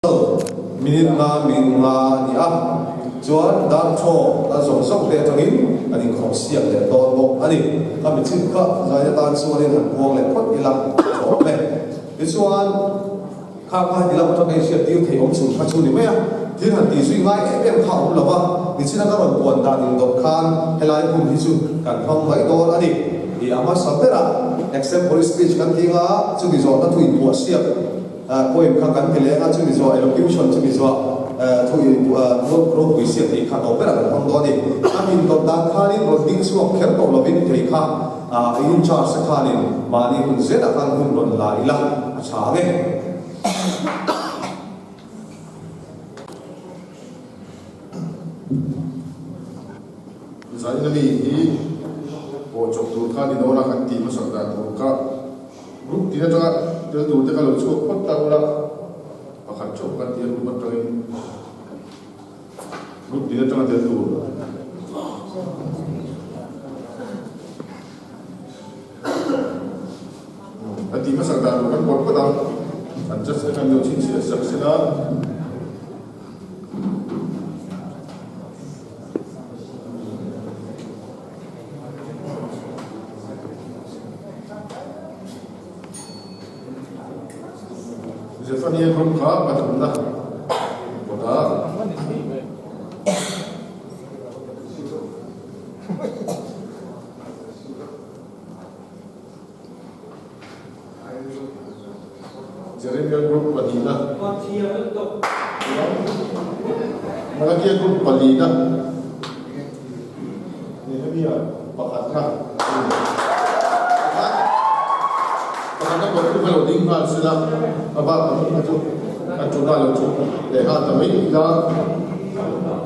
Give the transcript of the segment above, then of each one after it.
Minute nga min nga a ni a, chuan Darthaw a zawng zawng te atangin an inkhawm siak leh dawn bawk a ni. Ka mi chin kha zai atan chuanin han buang leh phawt ila a tha awm e. Tichuan, kha kha heti lam atanga i hriat tir thei awm chhun kha chu ni mai a, thil han tih zui ngai em em kha a awm lo va, nichina ka rawn puan dan indawt khan helai hun hi chu kan hmang mai dawn a ni. I a hmasa berah extempore speech kan ti anga chumi zawhna thu inpuah siak. Poem kha kan ti leng a, chumi zawh elocution, chumi zawh thu ropui siam tih kha tawp berah kan hmang dawn a ni. A min tawp dan khanin rawn ding chhuak kher tawh lovin thei kha in charge te khanin mahni hun zelah khan hun rawn la ila a tha ang e. Zaina mi hi pawh chawp tur kha ni dawn a kan tih hmasak dan tur kha. Group tin atanga tel tur te kha lo chhuak phawt ta ula, pakhat theuh kan ti a group atangin group tin atanga tel tur. A tih hmasak dan tur kan pawt phawt ang, an judge te khan lo chhinchhiah sak sela. Zephaniah group kha pathumna kawtah Jeremiah group pahnihna Malakia group palina Nehemia pakhatna Pakhatna pawh chu ka lo ding nghal sela a bak ang kha chu a tuna lo chu leh nghal ta mai ila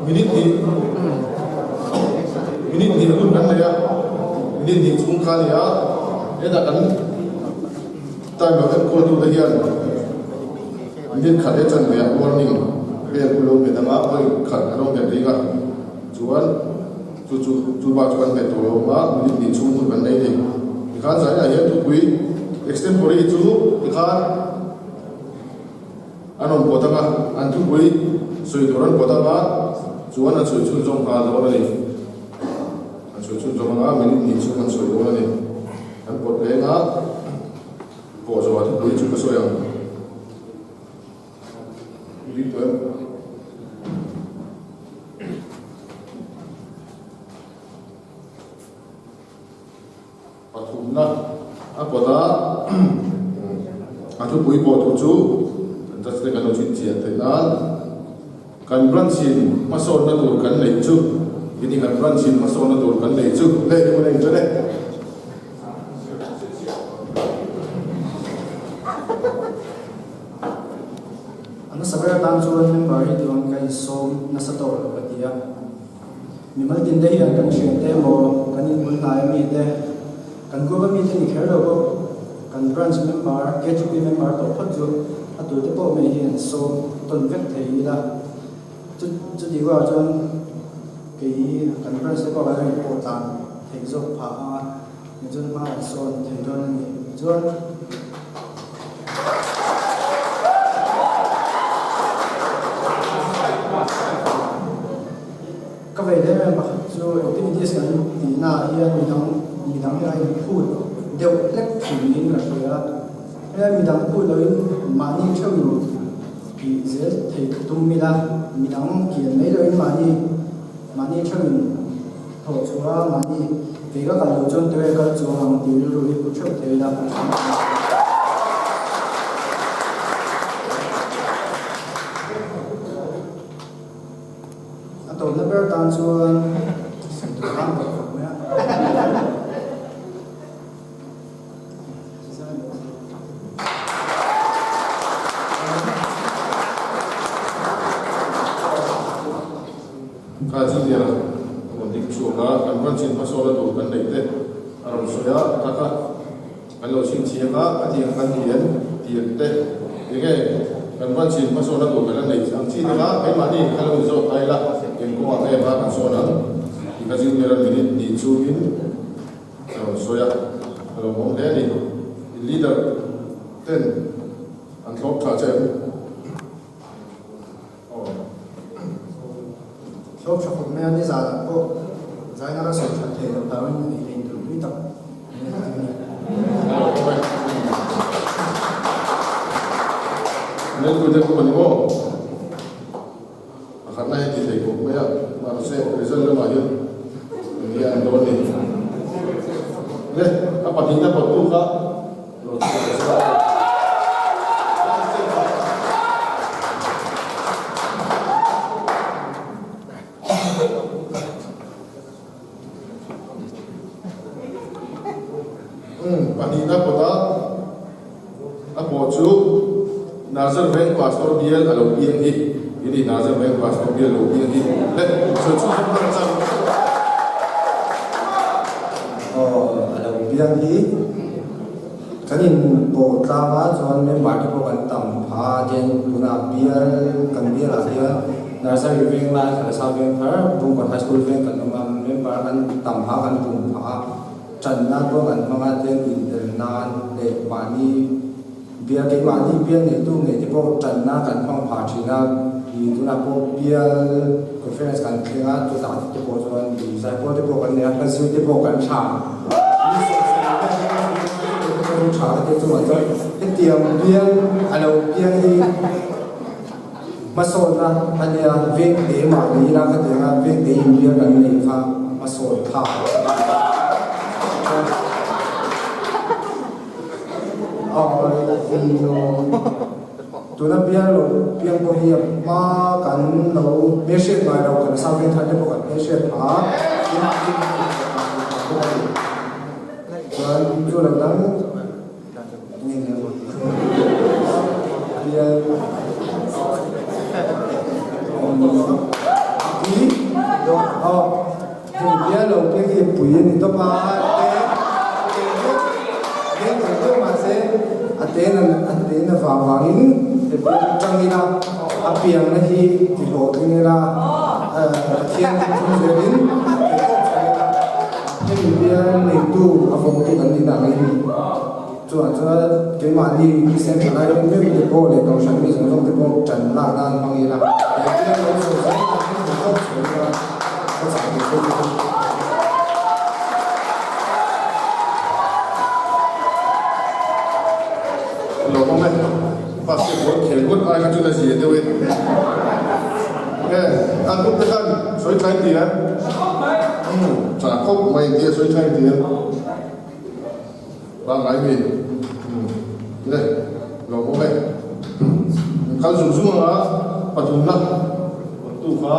minute hnih minute hnih hun kan nei a minute hnih chhung kha a ni a hetah kan time lo enkawl tute hian minute khat leh chanve ah warning vel pu lo nghet anga vawi khat a lo nghet ring a chuan chu chu chu bak chu kan nghet tawh lo ang a minute hnih chhung hun kan nei a ni tikhan zainah hian thupui extempore chu tikhan An rawn pawt ang a, an thupui sawi tur an pawt ang a, chuan an sawi chhunzawm nghal dawn a ni. An sawi chhunzawm ang a, minute hnih chhung an sawi dawn a ni. An pawt leng a, pawh zawhah thupui chu ka sawi ang. Ding tawh em? Pathumna a pawt a, a thupui pawh tur chu kan judge te kan lo chhinchhiah theih nan kan branch in hmasawnna tur kan neih chu tini kan branch in hmasawnna tur kan neih chu hei hun a inṭan e. A nasa ber atan chuan member hi tichuan ka insawm nasa tawh lo ka ti a. Mimal tinte hian kan thiante emaw, kan inbul hnai ami te, kan group ami te ni kher lo bawk, kan branch member, KGP member tawh phawt chu a tute pawh mai hi an sawm tawn vek thei ila. Chu chuti ruah chuan kei kan branch te pawh kan rawn pawh tlan theih zawk phah ang a, tichuan hma an sawn thei dawn a ni. Chuan. Ka vei em em pakhat chu activities kan tihna ah hian midang midang hi a inphut deuh hlek thin niin ka hria a, helai midang phut loin mahni theuhin tih zel thei tum ila midang kian mai loin mahni mahni theuhin thawh chhuah a mahni kei ka kal loh chuan tuai kal chuang ang tih rilru hi pu theuh thei ila. A tawpna ber tan chuan sawi tur hang tawh khawp mai a. Kha junior a rawn ding chhuak a, kan branch in hmasawna tur kan neih te a rawn sawi a, a tak a. Kan lo chhinchhiang a, a tiang kan ni em tih ang te, enge kan branch in hmasawnna tur kan la nei ang chi te kha keimahni kha lo inzawt ta ila, eng kawngah nge hma kan sawn ang tih kha junior a minute hnih chungin a rawn sawi a, a lo awm hle a ni. In leader ten an thlawp tha che em? Thlawp tha khawp mai a, nizanah pawh zaina ka sawi that theih loh hlauhin ei leh intur tui tak an nei a ni. Meltute pawh ni maw? Pakhatna hi ti thei khawp mai a, mahse result lamah hian eng nge an dawn ni? Le, a pahnihna pawttu kha lo chhuak leh se a. Umm, pahnihna pawta a pawh chu Nazar Veng Pastor bial a lo piang hi i ni, Nazar Veng Pastor bial lo piang hi le sawi chhun zawk hman chang. Aw, a lo piang hi kan in pawh tlang a, chuan member te pawh kan tam phah a, tin tunah bial kan bialah hian Nursery veng lai Khalsa veng thar Bungkawn High School veng kan awm a, member kan tam phah a, kan pum phah a. Tanna pawh kan hmang a, tlem intel nan leh mahni bial keimahni bial neitu ngei te pawh tanna kan hmang phah thin a, ih tunah pawh bial conference kan thleng a, chutah te pawh chuan ih zaipawl te pawh kan nei a, hla zir te pawh kan tha. Tha te chungah chuan hetiang bial a lo piang hi hmasawnna a nia, veng te mahni ila khatianga veng te inbial kan neih kha hmasawn thlak Tuna bial lo piang pawh hi a hma kan lo hmelhriat ngai lo, kan sa veng thar te pawh kan hmelhriat pha a, chuan chu lo dang Chuvang chuan keimahni Kristian thalai rawng meuh te pawh leh Kohhran mi zawng zawng te pawh tan lak nan hmang ila, he bial lo chho zel tan hi hmu tawp chho ila ka chah duh bawk a ni. Lo awm e, basketball khel ngawt ai kha chuan a zia deuh e. E, an uk te khan sawi thlai ti a? Umm, tha khawp mai tia sawi thlai ti a. Pangngai mi le lo awm e. Kal zung zung anga pathumna tu kha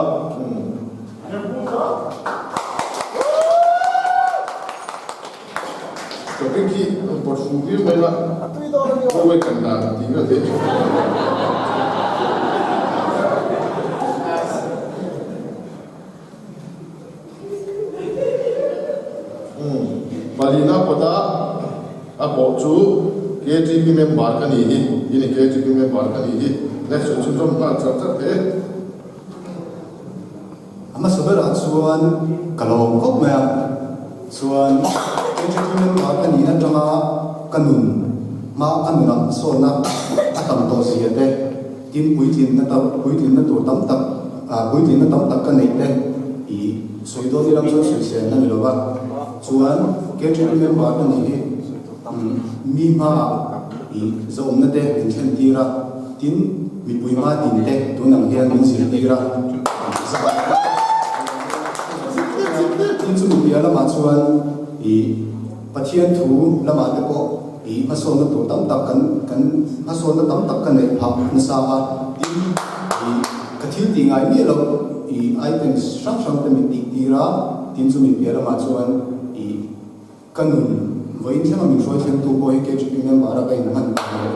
topic hi an pawt fu viau mai a, khawi kan dan tih vel te. Palina kawta a pawh chu KTP member ka ni hi, i ni KTP member ka ni hi, le sawi chhunzawm nghal char char teh. A hmasa berah chuan ka lawm khawp mai a, chuan KTP member ka nih atanga ka nun hma ka nunah sawnna a tam tawh zia te, Tin, puitlinna tam, puitlinna tur tam tak, ah, puitlinna tam tak ka neih te i sawi dawn ila chuan sawisel na ni lo va. Chuan, KTP member ka nih hi, umm, mi hmaah i zawmna te min thlen tir a, tin, mipui hma din te tun ang hian min zirtir a, tin chu mipia lamah chuan i Pathian thu lamah te pawh i hmasawnna tur tam tak kan kan hmasawnna tam tak ka neih phah nasa a, tin i ka thil tih ngai miah loh i items hrang hrang te min tih tir a, tin chumi piah lamah chuan i ka nun vawiin thlenga min hruai thlengtu pawh hi KGP member a ka inhman ta lo.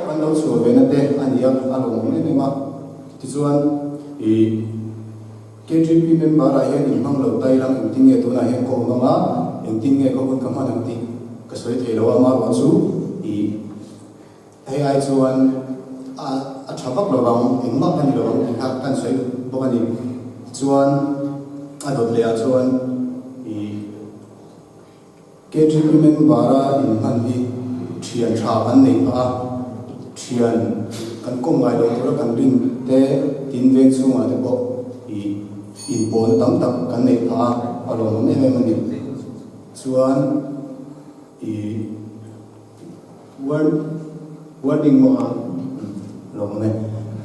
Kan lo chhuah ve na te a ni a, a lawmawm em em a, tichuan i. KGP member ah hian in hmang lo tai lang engtin nge tunah hian ka awm ang a, engtin nge ka hun ka hman ang tih ka sawi thei lo a, amaherawh chu ih hei ai chuan a a tha vak lo vang, engmah ka ni lo ang tih kha ka han sawi bawk a ni. Tichuan a dawt leh ah chuan ih. KGP member a inhman hi thian tha kan nei phah a, thian kan kawm ngai loh tura kan rin te tin veng chhungah te pawh ih inpawlna tam tak kan neih phah a, a lawmawm em em a ni. Chuan ih warning maw a lawmawm e.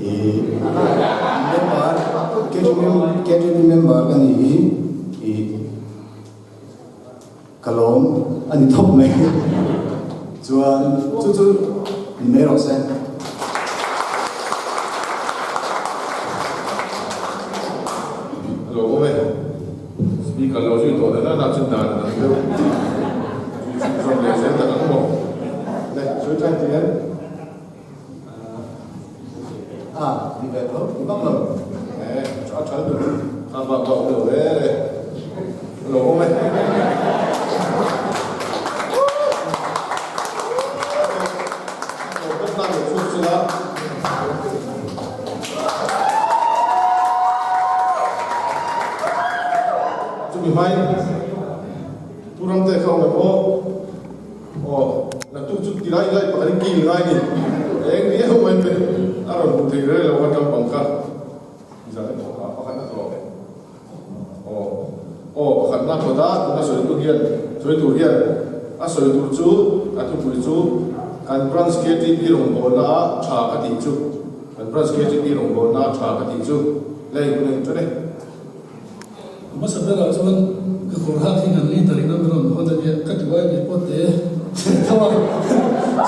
Ih member KTP member ka nih hi ih. Ka lawm a ni thawp mai. Chuan chu chu ni mai rawh se. A lawm awm e. Speaker lo zui tawh dan dan chu dan an deuh. Zui chhunzawm leh zel tak ang maw? Le, sawi tha ti em? A, ti ve tho, ti vak lo. E, a tha lutuk. A bak bak lo re re. A lo awm e. Chumi hmain Pu Ramte kha awm em aw? Aw, naktuk chu tilai lai pakhat in kil ngai ni. Eng viau mai pe a rawn hmuh theih reng lo kha tlangpang kha. Zan a thawk a, pakhat na tlawm e. Aw, aw pakhat na kawt a, tuna sawi tur hian, sawi tur hian a sawi tur chu a thupui chu kan branch KTP rawngbawlna a tha ka tih chu, kan branch KTP rawngbawlna a tha ka tih chu lei hun a inṭan e. Hmasa berah chuan ka kawr hak hi kan leader in a rawn hawn a nia, ka ti uai mai pawh te tho a.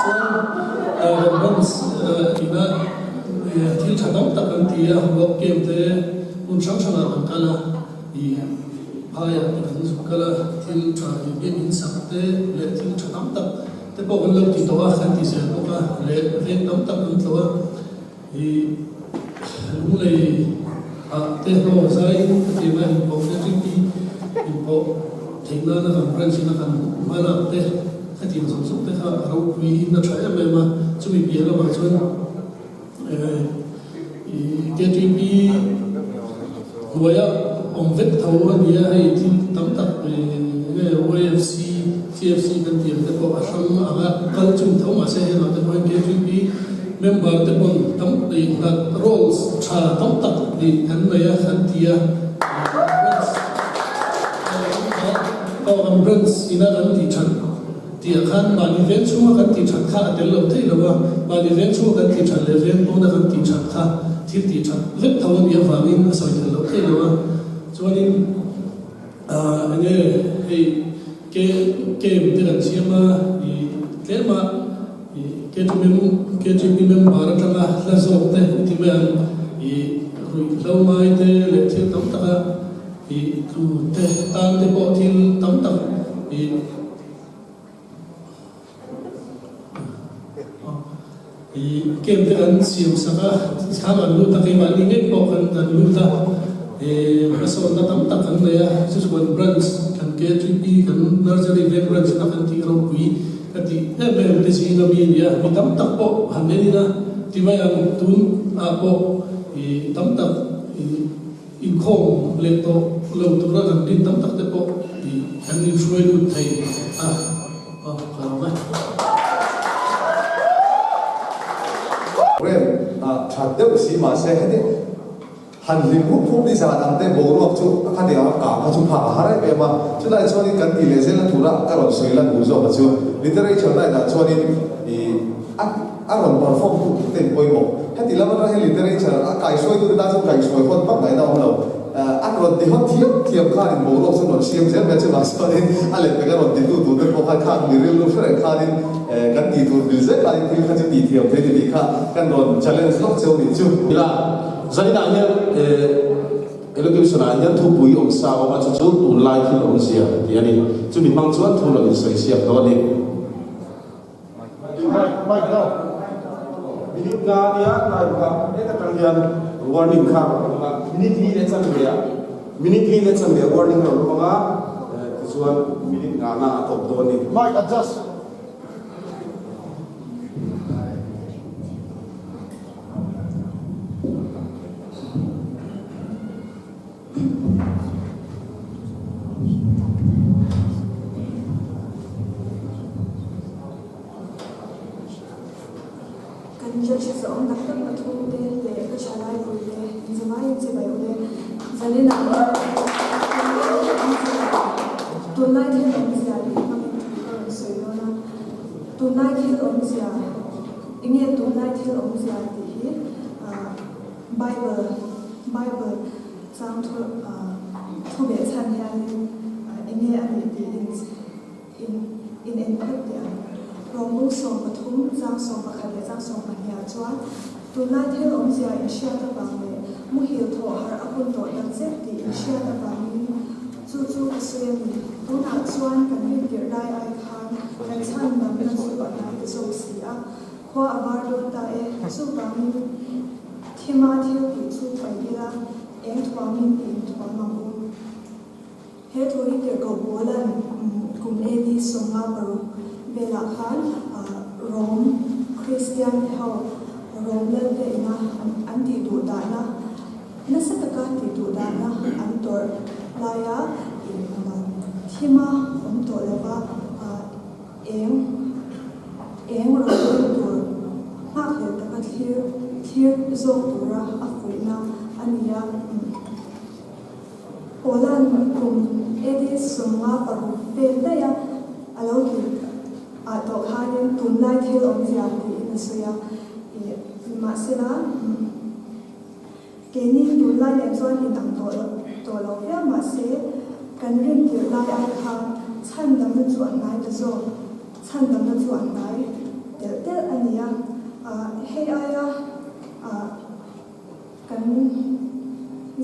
Chuan kan branch ina thil tha tam tak kan ti a, work camp te hmun hrang hrangah kan kal a, ih phaiah te kan zuk kal a, thil tha ih biak in sak te leh thil tha tam tak te pawh kan lo ti tawh a, kan ti zel bawk a, leh veng tam tak kan tlawh a. I lunglei ah te hlawh zai ka ti mai inpawh te ṭingpi inpawh theih nana kan branch ina kan hma lak te khatiang zawng zawng te kha a ropui in a ṭha em em a, chumi piah lamah chuan i KTP hnuaia awm vek tho a ni a, hei thil tam tak nge YFC, CFC kan tih ang te pawh a hrang anga kal chung tho mahse hengah te pawh hian KTP member te pawn tam hnat roles tha tam tak nih kan nei a kan ti a, branch aw kan branch ina kan tih that tih ah khan mahni veng chhunga kan tih that kha a tel lo theih lo a, mahni veng chhunga kan tih that leh veng pawna kan tih that kha thil tih that vek tho a nih avangin a sawi tel lo theih lo a, chuanin. Ahh enge hei ke game te kan siam a ih tlem a ih KTP member atanga hla zawk te i ti mai ang ih ruihhlo ngai te leh thil tam tak a ih tlu te tan te pawh thil tam tak ih I camp te kan siam sak a, khan kan lut a, keimahni ngei pawh kan kan lut a, hmasawnna tam tak kan nei a, chu chu kan branch kan KTP kan Nursery Veng branch ina kan tih ropui ka tih em em te zinga mi a ni a, mi tam tak pawh han en ina ti mai ang tun ah pawh i tam tak i inkhawm leh tawh lo tura kan rin tam tak te pawh i kan inhruai lut thei a. Aw ka lo ngai. Rem that deuh si mahse heti han hlim hup hup ni zan ang te boruak chu a kha deuh a kang kha chu phak a har em em a, chulai chuanin kan tih leh zel a tura ka rawn sawi lan duh zawk a chu literature night ah chuanin ih a a rawn perform tu tur te in pawimawh heti lam atang hian literature a kaihruaitu te tan chuan kaihruai hawn vak ngaihna a awm lo. An rawn ti hawt thiam thiam khanin boruak chu rawn siam zel mai a, chuvang chuanin a lehpek a rawn ti tu tur te pawh khan khang mi rilru hre reng khanin kan tih tur vil zet khanin thil kha chu tih thiam thei ni tih kha kan rawn challenge lawk cheu nih chu. Ila, zaninah hian elocution ah hian thupui awm sa awm a, chu chu tunlai thil awmzia tih a ni. Chumi hmang chuan thu rawn insawi siak dawn a ni. Mic down. Minute nga nia time kha heta tang hian warning kha rawn awm a, minute li leh chanve ah minute li leh chanve ah warning rawn awm anga tichuan minute nga na a tawp dawn a ni. Mic adjust. Kan judge zawng tak tak pathumte leh ka thalai puite inzavaiin chibai ule. Zaninah hian tunlai thil awmzia tih hmangin thu ka rawn sawi dawn a. Tunlai thil awmzia, enge tunlai thil awmzia tih hi Bible, Bible chang thu thu beh chhan hianin enge a nih tih in in en phawt teh ang. Rawng 13 chang 11 leh chang 12 ah chuan tunlai thil awmzia in hriat avang leh muhil thawh harh a hun tawh tak zet tih in hriat avangin chu chu ka sawi a ni. Tunah chuan kan rintirh lai ai khan kan chhan damna chu a hnai ta zawk si a, khua a var dawn ta e. Chuvangin thima thil tih chu paih ila eng thuamin i inthuam ang u. He thu hi Tirhkoh Paula'n kum AD 56 velah khan Rom Kristian te ho Rom Lalte ina an tih duh dahna, nasa taka tih duh dahna an tawrh laia thima awm tawh lova eng eng rawn leng tur nghakhlel taka thlir thlir zawk tura a fuihna a ni a. Paula'n kum AD 56 vel daih a a lo tih ah tawh khanin tunlai thil awmzia tiin a sawi a, ih nimahsela keini tunlai nen chuan inang tawh lo tawh lo viau mahse kan rintirh lai ai khan chhandamna chu a hnai ta zawk, chhandamna chu a hnai telh telh a ni a, ah hei aia ah. Kan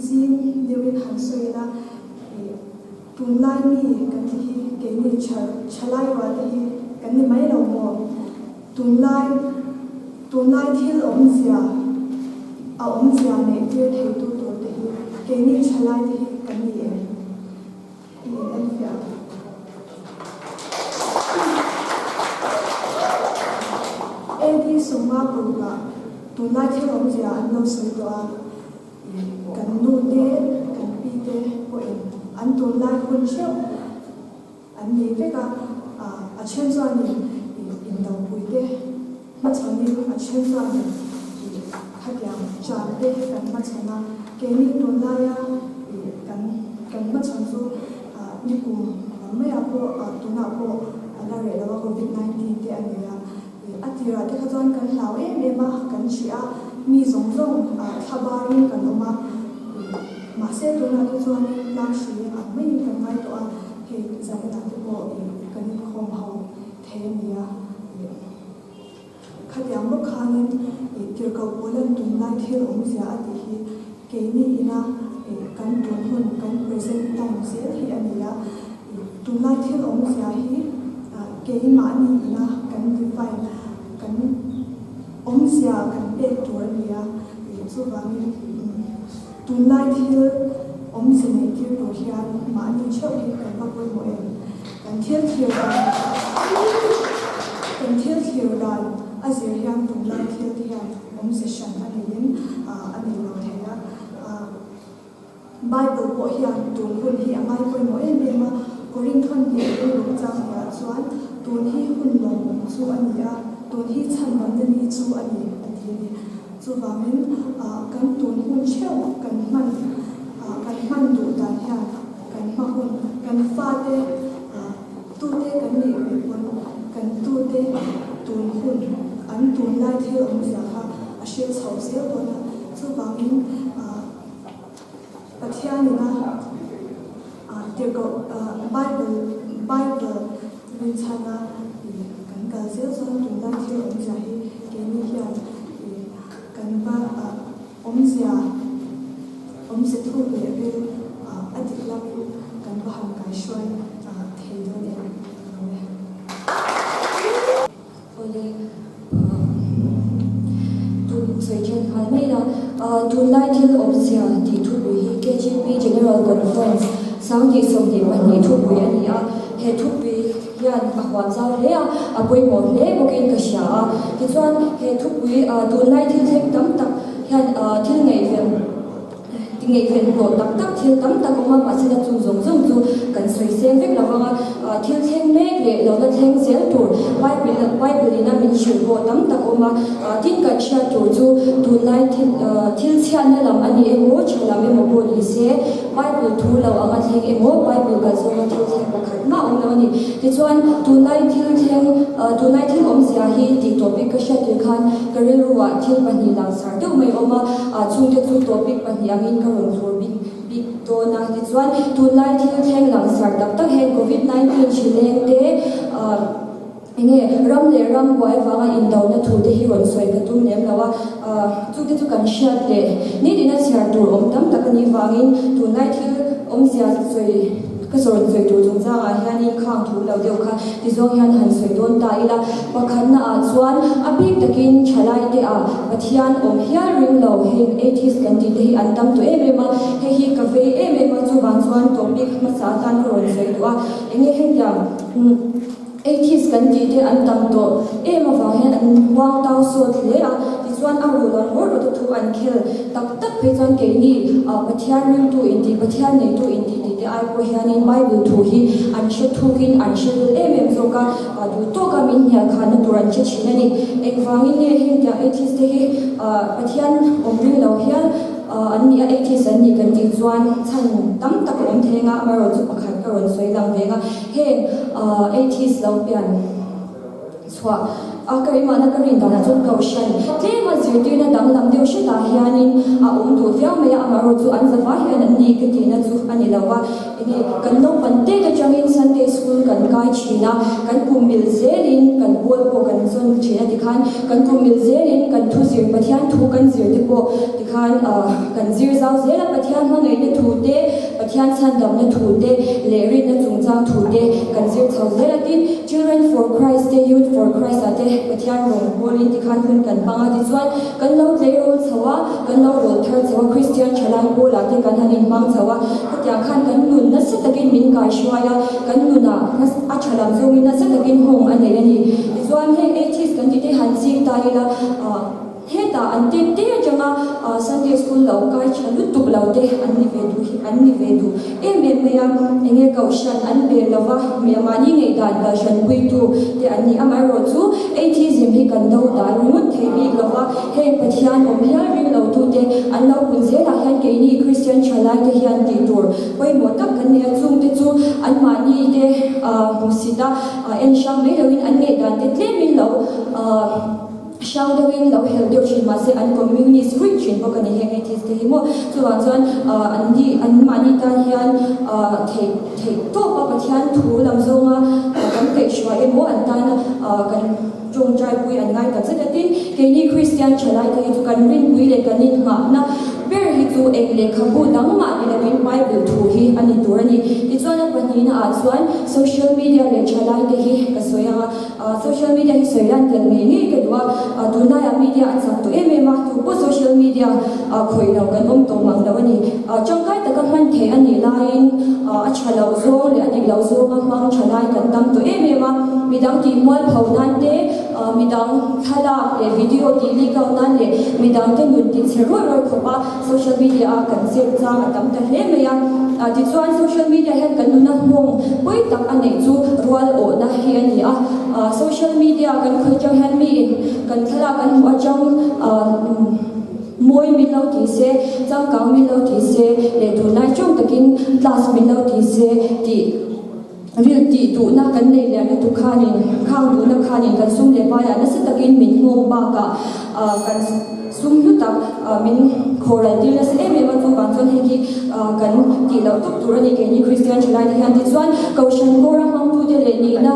zing deuhin han sawi ila, ih, tunlai mi kan ti hi keini tha thalai rual te hi kan ni mai lo maw? Tunlai, tunlai thil awmzia, a awmzia neih tir theitu tur te hi keini thalai te hi kan ni em? I in enfiah ang. AD 56 ah tunlai thil awmzia an lo sawi tawh a, kan nu te, kan pi te pawhin an tunlai hun theuh an nei vek a, a then chuanin indopui te hmachhawnin a then chuanin khatiang chan te kan hmachhawn a, keini tunlaia kan kan hmachhawn chu nikum lam maiah pawh tunah pawh a la reh lo a, covid 19 te a ni a, a tirah te kha chuan kan hlau em em a, kan hrih a, mi zawng zawng thla barin kan awm a, mahse tunah te chuanin tlang hri ang maiin kan ngai tawh a, hei zaninah te pawh kan inkhawm ho thei a ni a. Khatiang bawk khanin tirhkoh Paulan tunlai thil awmzia a tih hi keini ina kan tun hun, kan present time zel hi a ni a. Tunlai thil awmzia hi keimahni ina kan define, kan awmzia kan pek tur a ni a. Chuvangin tunlai thil awmze neih tir tur hian mahni theuh hi kan va pawimawh em? Kan thil thlir dan Kan thil thlir dan a zir hian tunlai thil te hian awmze hran a neiin a nei lo thei a. Bible pawh hian tun hun hi a ngai pawimawh em em a, Korinthon hnih rilru chang hniah chuan tun hi hun lawmawm chu a ni a, tun hi chhandamna ni chu a ni a ti a ni. Chuvangin kan tun hun theuh kan hman kan hman duh dan hian Kan hma hun, kan fate tute kan nih ve pawn kan tute tun hun, an tunlai thil awmzia kha a hrilh chho zel dawn a. Chuvangin Pathianina tirhkoh Bible Bible rinchhana kan kal zel chuan tunlai thil awmzia hi keini hian kan va Awmzia, awmze thuk leh ril a dik lamin kan va han kaihruai thei dawn em lo e. Awle, tun sawi then nghal mai la, tunlai thil awmzia tih thupui hi KGP General Conference 2022 thupui a ni a, he thupui hian a huam zau hle a, a pawimawh hle bawkin ka hria a. Tichuan, he thupui tunlai thil thleng tam tak hian thil ngaihven Ti ngaihven hlawh tak tak thil tam tak awm a, mahse la chung zawng zawng chu kan sawi seng vek lo vang a, thil thleng mek leh lo la thleng zel tur Bible Bible in a min hrilh pawh tam tak awm a, tin kan hriat tur chu tunlai thil thil chhiatna lam a ni emaw tha lam emaw pawh ni se Bible thu lo anga thleng emaw Bible kal zawnga thil thleng pakhat mah awm lo a ni. Tichuan tunlai thil thleng tunlai thil awmzia hi tih topic ka hriat tir khan ka rilruah thil pahnih langsar deuh mai awm a, chungte chu topic pahnih angin ka rawn thlur bik bik dawn a. Tichuan, tunlai thil thleng langsar tak tak heng Covid 19 hri leng te, eng nge ram leh ram buai avanga indona thu te hi rawn sawi ka tum lem lo a, chungte chu kan hriat leh nitin a chhiar tur awm tam tak a nih vangin tunlai thil awmzia sawi Ka sawn sawi tur chungchangah hianin khang thu lo deuh kha ti zawng hian han sawi dawn ta ila, pakhatna ah chuan a bik takin thalai te ah Pathian awm hial ring lo heng atheist kan tih te hi an tam tawh em em a, hei hi ka vei em em a chuvang chuan topic hmasa atan ka rawn sawi duh a, enge hetiang Atheist kan tih te an tam tawh em avang hian an huang tau sawt hle a, tichuan a rul ang rawt rawt a thu an khel tak tak phei chuan keini Pathian ringtu intih, Pathian neitu intih tih te ai pawh hianin Bible thu hi an hre thukin an hre ril em em zawk a, duh tawka min hnial khanna tur an hre thin a ni. Engvangin nge hengtiang atheist te hi Pathian awm ring lo hial An ni a, atheist an ni kan tih chuan chhan tam tak a awm thei anga, amaherawh chu pakhat ka rawn sawi lang ve anga, heng atheist lo pian chhuah a ka rimahna ka rin danah chuan kohhran tlema zirtirna danglam deuh hretah hianin a awm duh viau mai a, amaherawh chu an zavai hian an ni ka tihna chu a ni lo va. Enge kan naupan tet atangin Sunday school kan kai thin a, kan kum mil zelin kan pawl pawh kan zawn thin a tikhan kan kum mil zelin kan thu zir Pathian thu kan zir te pawh tikhan kan zir zau zel a, Pathian hmangaihna thu te, Pathian chhandamna thu te leh rinna chungchang thu te kan zir chho zel a, tin Children for Christ te Youth for Christ ah te Pathian rawn pawlin tikhan hun kan hmang a, tichuan kan lo tleirawl chho a, kan lo rawl thar chho a, Kristian thalai pawlah te kan han inhmang chho a. Hetiang khan kan nun nasa takin min kaihruai a, kan nunah a tha lam zawngin nasa takin nghawng a nei a ni. Tichuan heng atheist kan tih te han chik ta ila, hetah an tet te atanga Sunday school lo kai tha lutuk lo te an ni ve duh hi an ni ve duh em em mai a, enge kohhran an bel lova, mahni ngaihdan kalhran puitu te an ni. Amaherawhchu atheism hi kan do dal ringawt thei bik lova, Heng Pathian awm hial ring lo tute an lo pun zelah hian keini Kristian thalaite hian tih tur pawimawh tak kan nei a, chungte chu anmahni te hmusit a en hrang mai loin an ngaihdan te tlemin lo hrang deuhin lo helh deuh thin mahse an communist ruih thin bawk a ni heng atheist te hi maw. Chuvang chuan anni anmahni tan hian theih theih tawpa Pathian thu lam zawnga kan kaihhruai emaw an tana kan Tawngtaipui an ngai tak zet a, tin, keini Kristian thalaite hi chu kan rinpui leh kan inngahna ber hi chu eng lehkhabu dang mah ni lovin Bible thu hi a ni tur a ni. Tichuan a pahnihna ah chuan social media leh thalaite hi ka sawi ang a, social media hi sawi lan tel ngei ngei ka duh a, tunlaiah media a chak tawh em em a, tu pawh social media khawih lo kan awm tawh mang lo a ni. Tangkai taka hman theih a nih laiin a tha loh zawng leh a dik loh zawnga hmang thalai kan tam tawh em em a. Midang tih mualpho nan te, midang thlalak leh video tih leak out nan leh midang te nun ti chhe rawih rawih khawp a social media a kan chet chang a tam ta hle mai a. Tichuan social media hian kan nuna nghawng pawi tak a neih chu rual awhna hi a ni a. Social media kan khawih chang hian miin kan thlalak an hmuh atang Mawi min lo ti se, changkang min lo ti se leh tunlai tawng takin class min lo ti se tih ril tih duhna kan nei lian lutuk khanin khang duhna khanin kan sum leh paiah nasa takin min nghawng bakah kan sum hlu tak min khawhral tir nasa em em a, chuvang chuan hei hi kan tih loh tawp tur a ni keini Kristian thalaite hian tichuan Kohhran kawra hmangtute leh nihna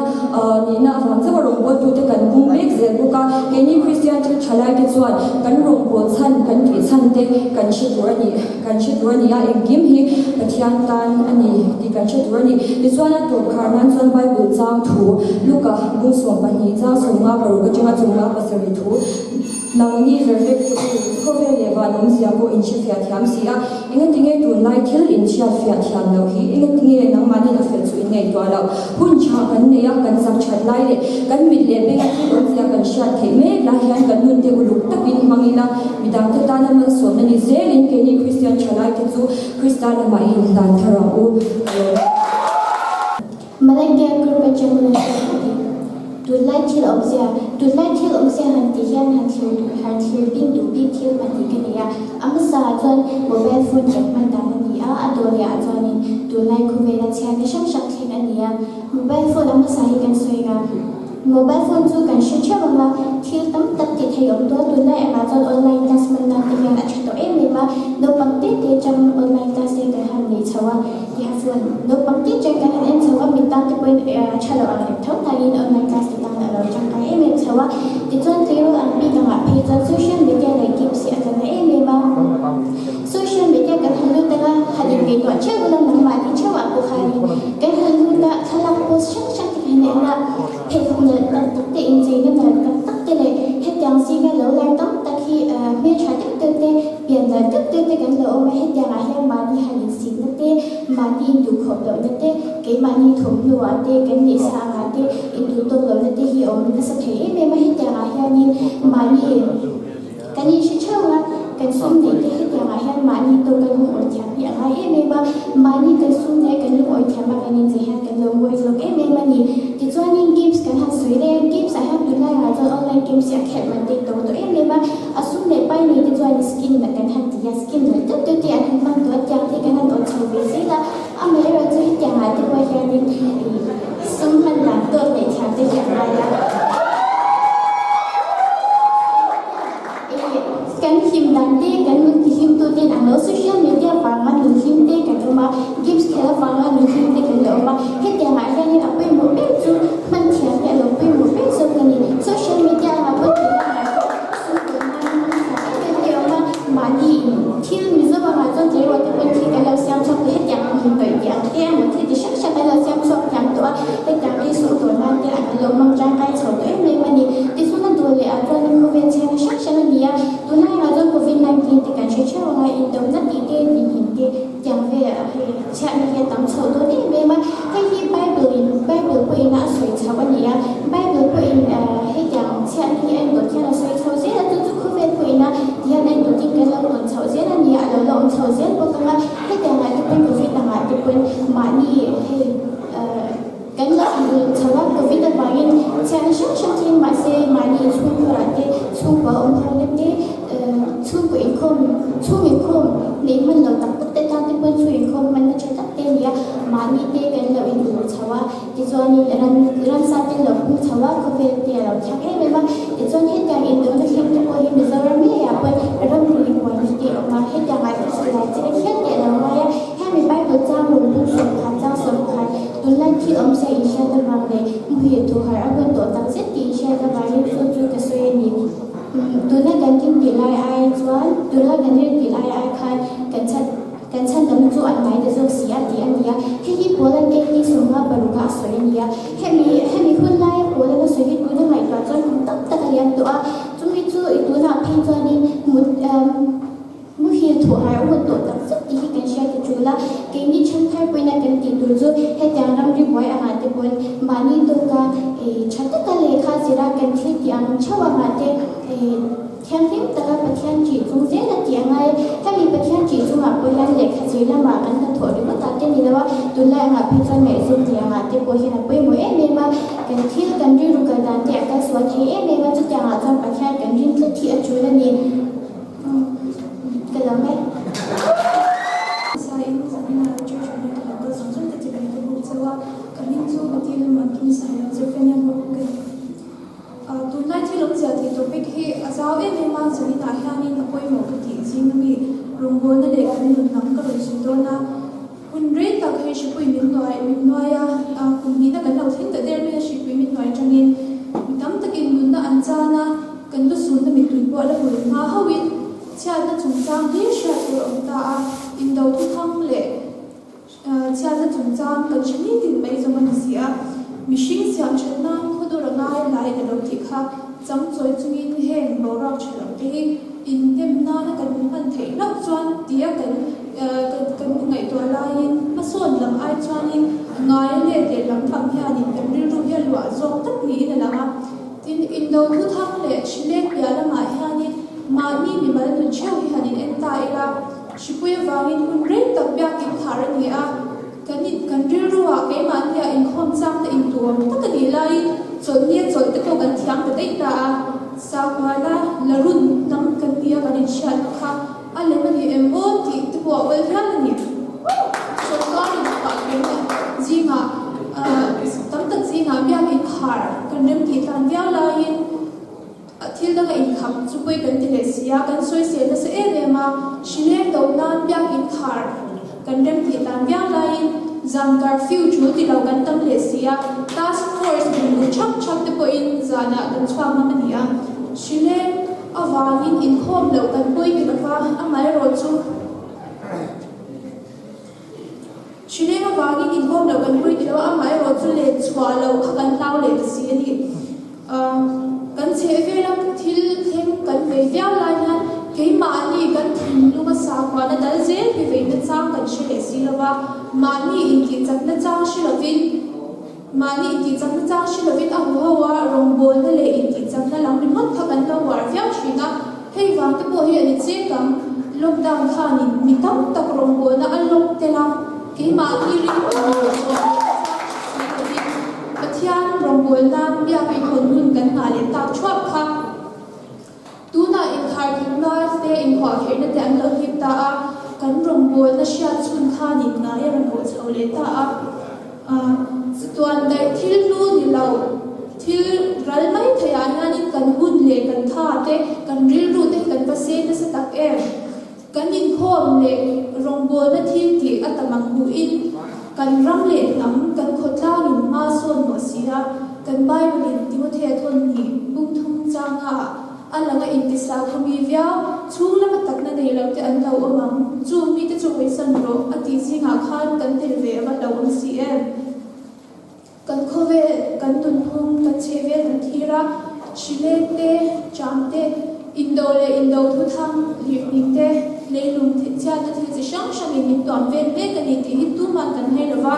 nihna avang chauha rawngbawltute kan pung mek zel bawk a, keini Kristian thalaite chuan kan rawngbâwl chhan kan tih chhan te kan hre tur a ni kan hre tur a ni a, engkim hi Pathian tan a ni tih kan hre tur a ni. Tichuan a tawp khar nan chuan Bible chang thu Luka bung 12 chang 15 paruk atanga 57 thu Nangni vervek chu u, khawvel leh van awmzia pawh in hrefiah thiam si a, engatinge tunlai thil in hriatfiah thiam loh hi, engatinge nangmahnin a fel chu in ngaihtuah loh? Hun tha kan nei a, kan zak that lai leh kan mit leh benga thil awmzia kan hriat theih mek lai hian kan nunte uluk takin hmang ila, midangte tana malsawmna ni zelin keini Kristian thalaite chu. chu Krista lamah i inhlan thar ang u. Ka lawm e. Malakea group atang Lalhriat a ti. Tunlai thil awmzia, Tunlai thil awmzia han tih hian han thlir duh har thlir bing duh bik thil pahnih ka nei a. A hmasa ah chuan mobile phone kan hman dan a ni a, a dawh leh ah chuanin tunlai khawvela chhiatna hrang hrang thleng a ni a. Mobile phone a hmasa hi kan sawi ang a. Mobile phone chu kan hre theuh ang a, thil tam tak tih theih awm tawh a, tunlai angah chuan online class hman nan te hian a tha tawh em em a, naupang te te atang online class te kan han nei chho a, tiha phone naupang te atang kan han en chho a, mit tan te pawhin a tha loh ang reng tho hnaiin online class te tan a lo tangkai em em chho a, tichuan tleirawl ang bik angah phei chuan social media leh games hi a tla na em em a. Social media kan han lut anga han inngaihtuah theuh ula nangmahni theuhah pawh khanin kan han lut a, thlalak post hrang hrang te kan en a, pheikhawk nalh tak tak te, incheina nalh tak tak te leh hetiang zinga lo lar tam tak hi hmeltha deuh deuh te, pian nalh deuh deuh te kan lo awm a, hetiangah hian mahni han insikna te, mahni induhkhawp lohna te, keimahni thawmhnuah te, kan neihsa angah te induhtawk lohna te hi a awm nasa thei em em a, hetiangah hianin mahni. Kan inhre theuh a, kan sum neih te hetiangah hian mahni tawk kan lungawi thiam hi a ngai em em a, mahni kan sum neih a kan lungawi thiam a kan inchei hian kan lo ngawi zawk em em a ni. Tichuanin games kan han sawi leh a, games ah hian tunlaiah chuan online games hi a khelh man te to tawh em em a, a sum leh pai nei te chuan skin kan han ti a, skin nalh deuh deuh te an han hmang tawh a, tiang te kan han awt chho ve zel a, amaherawhchu chu hetiangah te pawh hianin ih sum hman dan tawk leh thiam te hi a ngai a. Kan hlim dan te, kan nun tihlim tu ten ang lo, social media vanga nun hlim te kan awm a, games khelh avanga nun hlim te kan la awm a, hetiang ah hianin a pawimawh ber chu hman thiam hi a lo pawimawh ber zawk a ni. Social media anga pawh tih danah pawh sum tawn nan hman thiam em em te a awm a, mahni in thil Mizo angah chuan tleirawl te pawhin thil kan lo siam chhuak tawh hetiang ang hun tawih tih ang te emaw thil ti hrang hrang kan lo siam chhuak thiam tawh a, hetiang hi sum tawn nan te an lo hmang tangkai chho tawh em em a ni. Tichuan a duh leh ah chuan khawvel chhiatna hrang hrang a ni a, tunlai ah chuan Covid 19 te kan hre theuh ang a, indawmna tih te, dinhim te tiang vel ah hei chhiatna hi a tam chho dawn em em a, hei hi Bible in Bible pawhin a sawi chho a ni a, Bible pawhin hetiang chhiatna hi a indawt hian a sawi chho zel a, chu chu khawvel pawhin a ti hian a indawtin kan lo tawn chhoh zel a ni a, a lo la awm chho zel bawk ang a, hetiang ah te pawhin Covid angah te pawhin mahni hei Kan lo inulh chho a, Covid avangin chhiatna hrang hrang thleng mah se mahni inchhungkhurah te, chhungkua awm ho te, chhungkaw inkhawm, chhung inkhawm neih hman lo tak tak te tan te pawn chhung inkhawm hmanna tha tak te a ni a, mahni te kan lo inulh chho a, tichuanin ran ramsa te lo pung chho a, khawvel te a lo thlak em em a, tichuan hetiang indona thleng te pawh hi Mizoram ngeiah pawn ramri buaina te a awm a, hetiangah te silai chilek hial te a lo ngai a, hemi Bible chang rawn bung sawmkhat chang 10. Tunlai thil awmzia inhriat avang leh muhil thu harh a hun tawh tak zet tih inhriat avangin chu chu ka sawi a ni. Tuna kan rin tih lai ai chuan tuna kan rin tih lai ai khan kan chhan kan chhan lam chu a hnai ta zawk si a tih a ni a. Hei hi Poland eighty 56 a sawi a ni a. Hemi hemi hun laia Poland a sawi hi tuna ngaihtuah chuan kum tam tak a liam tawh a. Chumi chu i tunah phei chuanin mut Muhil thuah har a hun tawh tak zet tih hi kan hriat a tul a, keini ṭhenthar pawhin a kan tih tur chu hetiang ramri buai angah te pawn mahni tawka tha taka lehkha zira kan thil tih ang theuh angah te thianghlim taka Pathian ṭih chung zel a tih a ngai. Hemi Pathian ṭih chungah pawh hian lehkha zir lamah kan hnathawh ringawt ah te ni lo a, tunlai angah phei chuan ngaihzawm tih angah te pawh hian a pawimawh em em a, kan thil kan rilru kal dan te a kal sual thei em em a, chutiangah chuan Pathian kan rin tlat hi a tul a ni. Ka lo e. Saiin Zanina Church United lo kal zawng zawng te chi bai ka buk cheu a, ka hming chu Matilda Muankim Sailo Zephaniah Bawk ka ni. Tunlai thil awmzia tih topic hi a zau em em a, Zanina hianin a pawimawh ka tih zing ami rawngbawlna leh kan nun lam ka rawn sawi dawn a. Hun rei tak hei hripui min nuai min nuai a, kum hnihna kan lo thleng ta der mai a, hripui min nuai atangin mi tam takin nunna an chan a, kan lusunna mittui pawh a la hul hma hauhin chhiatna chungchang hlir hriat tur a awm ta a, indo thuthang leh chhiatna chungchang kan hre nitin mai zawng a ni si a, mihring siam that nan khawdur a ngai hlai a lo tih kha chang chawi chungin heng boruak tha lo te hi inhnem nana kan hman theih hlauh chuan tia kan Kan ngaihtuah laiin hmasawn lam ai chuanin ngai let leh lam pang hianin kan rilru hi a luah zawk tak niin a lang a. Tin, indo thuthang leh hrileng piah lamah hianin mahni mimal nun theuh hi han in en ta ila. Hripui avangin hun rei tak biakin khar a ni a, kan in kan rilruah keimahnia inkhawm chang te intuam tak a nih laiin chawlhnia chawlh te pawh kan thiam ta daih ta a, Sahuana la run hnam kan nia kan inhriatna kha a lem a ni em aw tih te pawh a awl hial a ni. Sawrkarin pah kherna zingah tam tak zingah biakin khar kan remtih tlan viau laiin, Thil danga inkhap chu pawi kan ti leh si a, kan sawisel nasa em em a, hrileng do nan biakin khar kan rem tih dan viau laiin zan curfew tul ti lo kan tam leh si a, task force bungraw thap thap te pawhin zanah kan chhuak ngam a ni a, hrileng avangin inkhawm loh kan pawi ti lova, amaherawhchu. Hrileng avangin inkhawm loh kan pawi ti lo a, amaherawh chu len chhuah loh kha kan hlau leh ta si a ni. Kan chhehvela thil thleng kan vei viau lai hian keimahni kan thinlunga sakhuana dal zel hi veina chang kan hre leh si lo va, mahni intihchakna chang hre lovin mahni intihchakna chang hre lovin a huho a, rawngbawlna leh intihchakna lam ringawt kha kan lo uar viau thin a. Hei vang te pawh hi a ni chek ang, lockdown khanin mi tam tak rawngbawlna a lock tel a, keimahni ringawt leh chhuah leh chang hre si lovin Pathian rawngbawlna biak inhawn hun kan nghah leh tak thuap kha. Tunah inkharkhipna te inhuahkherhna te an lo hip ta a, kan rawngbawlna hriat chhun khanin ngai a rawn awh chho leh ta a. Chatuan daih thil hlu ni lo, thil ral mai theiah hianin kan hun leh kan tha te, kan rilru te hi kan va seng nasa tak em? Kan inkhawm leh rawngbawlna thil tih a tam ang hmuhin kan ram leh hnam, kan khawtlangin hma sawn mawh si a, kan Bible-in Timothea thawn hnih bungthum changa A langa intisa khawmi viau, chhung lama takna nei lo te an lo awm ang. Chung mite chu hawisan rawh, a tih zingah khan kan tel ve a va lo awm si em? Kan khawvel, kan nunphung, kan chhehvel kan thlir a, hrileng te, ṭam te, indo leh indo thuthang, lirhning te, leilung chhiatna thil chi hrang hrangin min tuam vel mek a ni tih hi tuman kan hai lo va.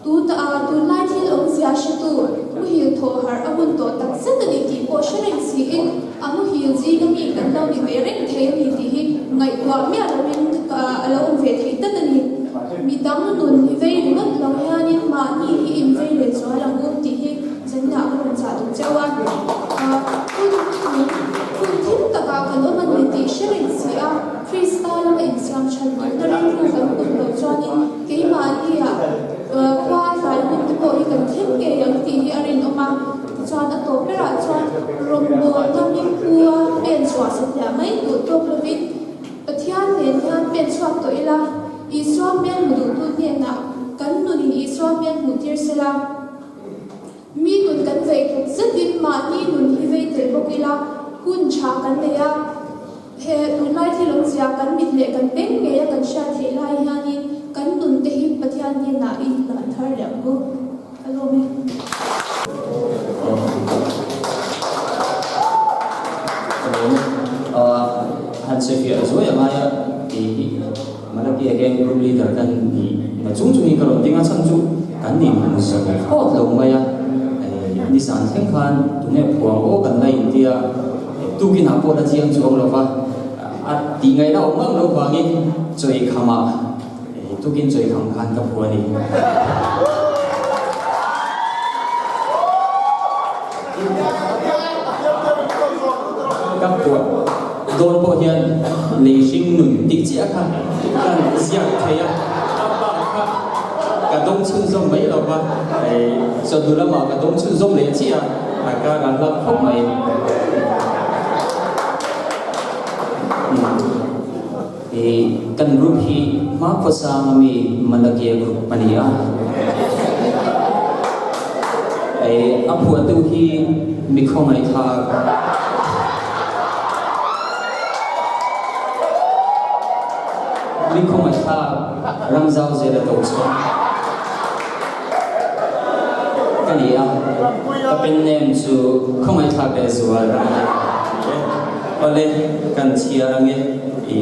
Tuna tunlai thil awmzia hretu muhil thaw harh a hun tawh tak zet a ni tih pawh hre reng siin a muhil zinga mi kan lo ni ve reng thei a ni tih hi ngaihtuah miah loin a lo awm ve thei tlat a ni. Mi dang nun hi vei ringawt lo hianin mahni hi invei leh zual ang u tih hi zanah ka rawn chah duh cheu a. Hun hun thim takah kan awm a ni tih hre reng si a, Krista lama insiam that duhna rilru kan put loh chuanin keimahnia khua tlai hun te pawh hi kan thleng ngei ang tih hi a rinawm a. Tichuan a tawp berah chuan rawngbawlna hmingpua pen chhuah satliah mai duh tawk lovin Pathian nen hian pen chhuak tawh ila, Isua hmel hmu duhtu hnenah kan nunin Isua hmel hmuh tir sela. Mi nun kan vei tluk zetin mahni nun hi vei tel bawk ila, hun tha kan nei a. He tunlai thil awmzia kan mit leh kan beng ngeia kan hriat theih lai hianin kan nun te hi Pathian hnenah i inhlan thar leh ang u. Ka lawm e. Ka lawm e. Han sawifiah zuai a ngai a, kei hi Malaki again group leader ka nih na chung chungin ka rawn ding a, chhan chu kan inhmu zo phawt lo mai a, nizan thleng khan tunge phuang aw kan la intia, tukin ah pawh la chiang chuang lo va, a tih ngaihna awm ngang lo vangin chawi khamah tukin chawi kham khan ka phu a ni. Ka phuah dawn pawh hian lei hring nun tih chiah kha kan ziak thei a, a bak kha ka dawng chhunzawm mai lo va, chawhnu lamah ka dawng chhunzawm leh chiah a, a kar a hlap khawp mai. Kan group hi hma khawsang ami Malakia group a ni a, a phuahtu hi mi khawngaihthlak. Mi khawngaihthlak ram zau zel a to chhuak ka ni a, ka pen name chu khawngaihthlak leh zual a ni e. Awle, kan chhiar ange i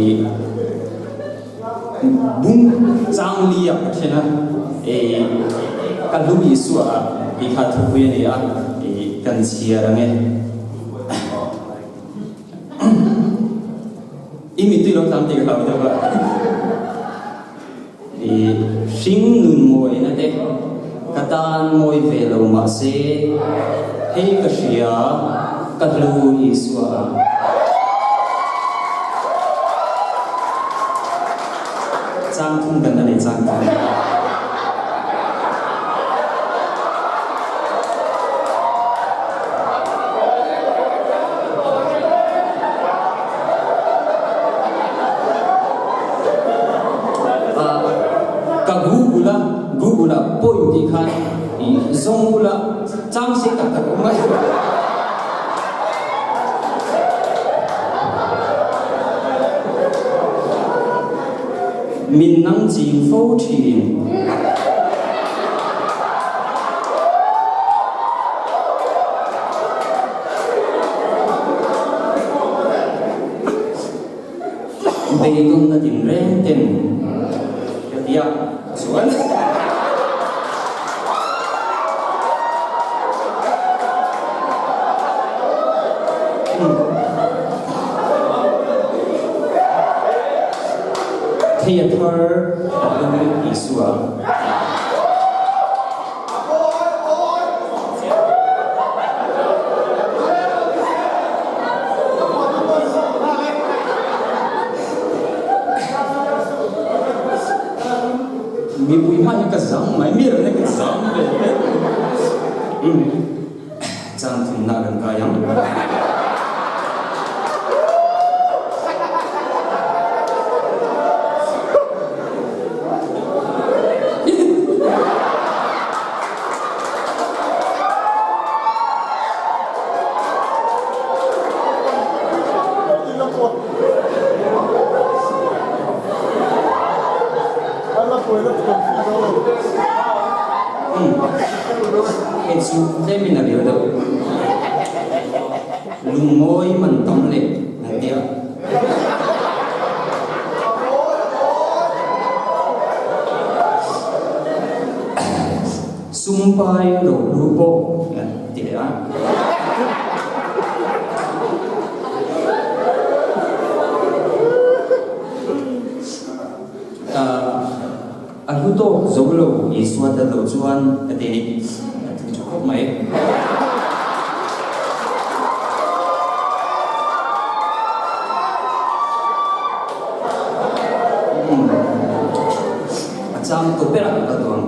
bung chang li ah ka then a, i ka hlu Isua ah i kha thupui a ni a, i kan chhiar ange. I mittui lo tlang tih ka hlau deuh a. I hring nun mawina te ka tan mawi ve lo mahse hei ka hria ka hlu Isua a. Chang thum kan a nei chang thum. Ka Google a, Google ah point tih khan i zawng ula chang sei tak tak awm mai. Min nang ching fo thin. Beidawnna tinreng ten ka ti a, chuan. Thei a thar a hlu Isua. Mipui hma hi ka zam mai, mi reng ka zam ve hle. Chang thumna kan kai ang. Hei chu tlemin a ril deuh. Lungmawi man tam leh an ti a. Sumpai rohlu pawh an ti leh a. A hlu tawk zo lo Isua tel lo chuan ka ti ni. A ti tha khawp mai. A chang tu berah ka kal tawh ang.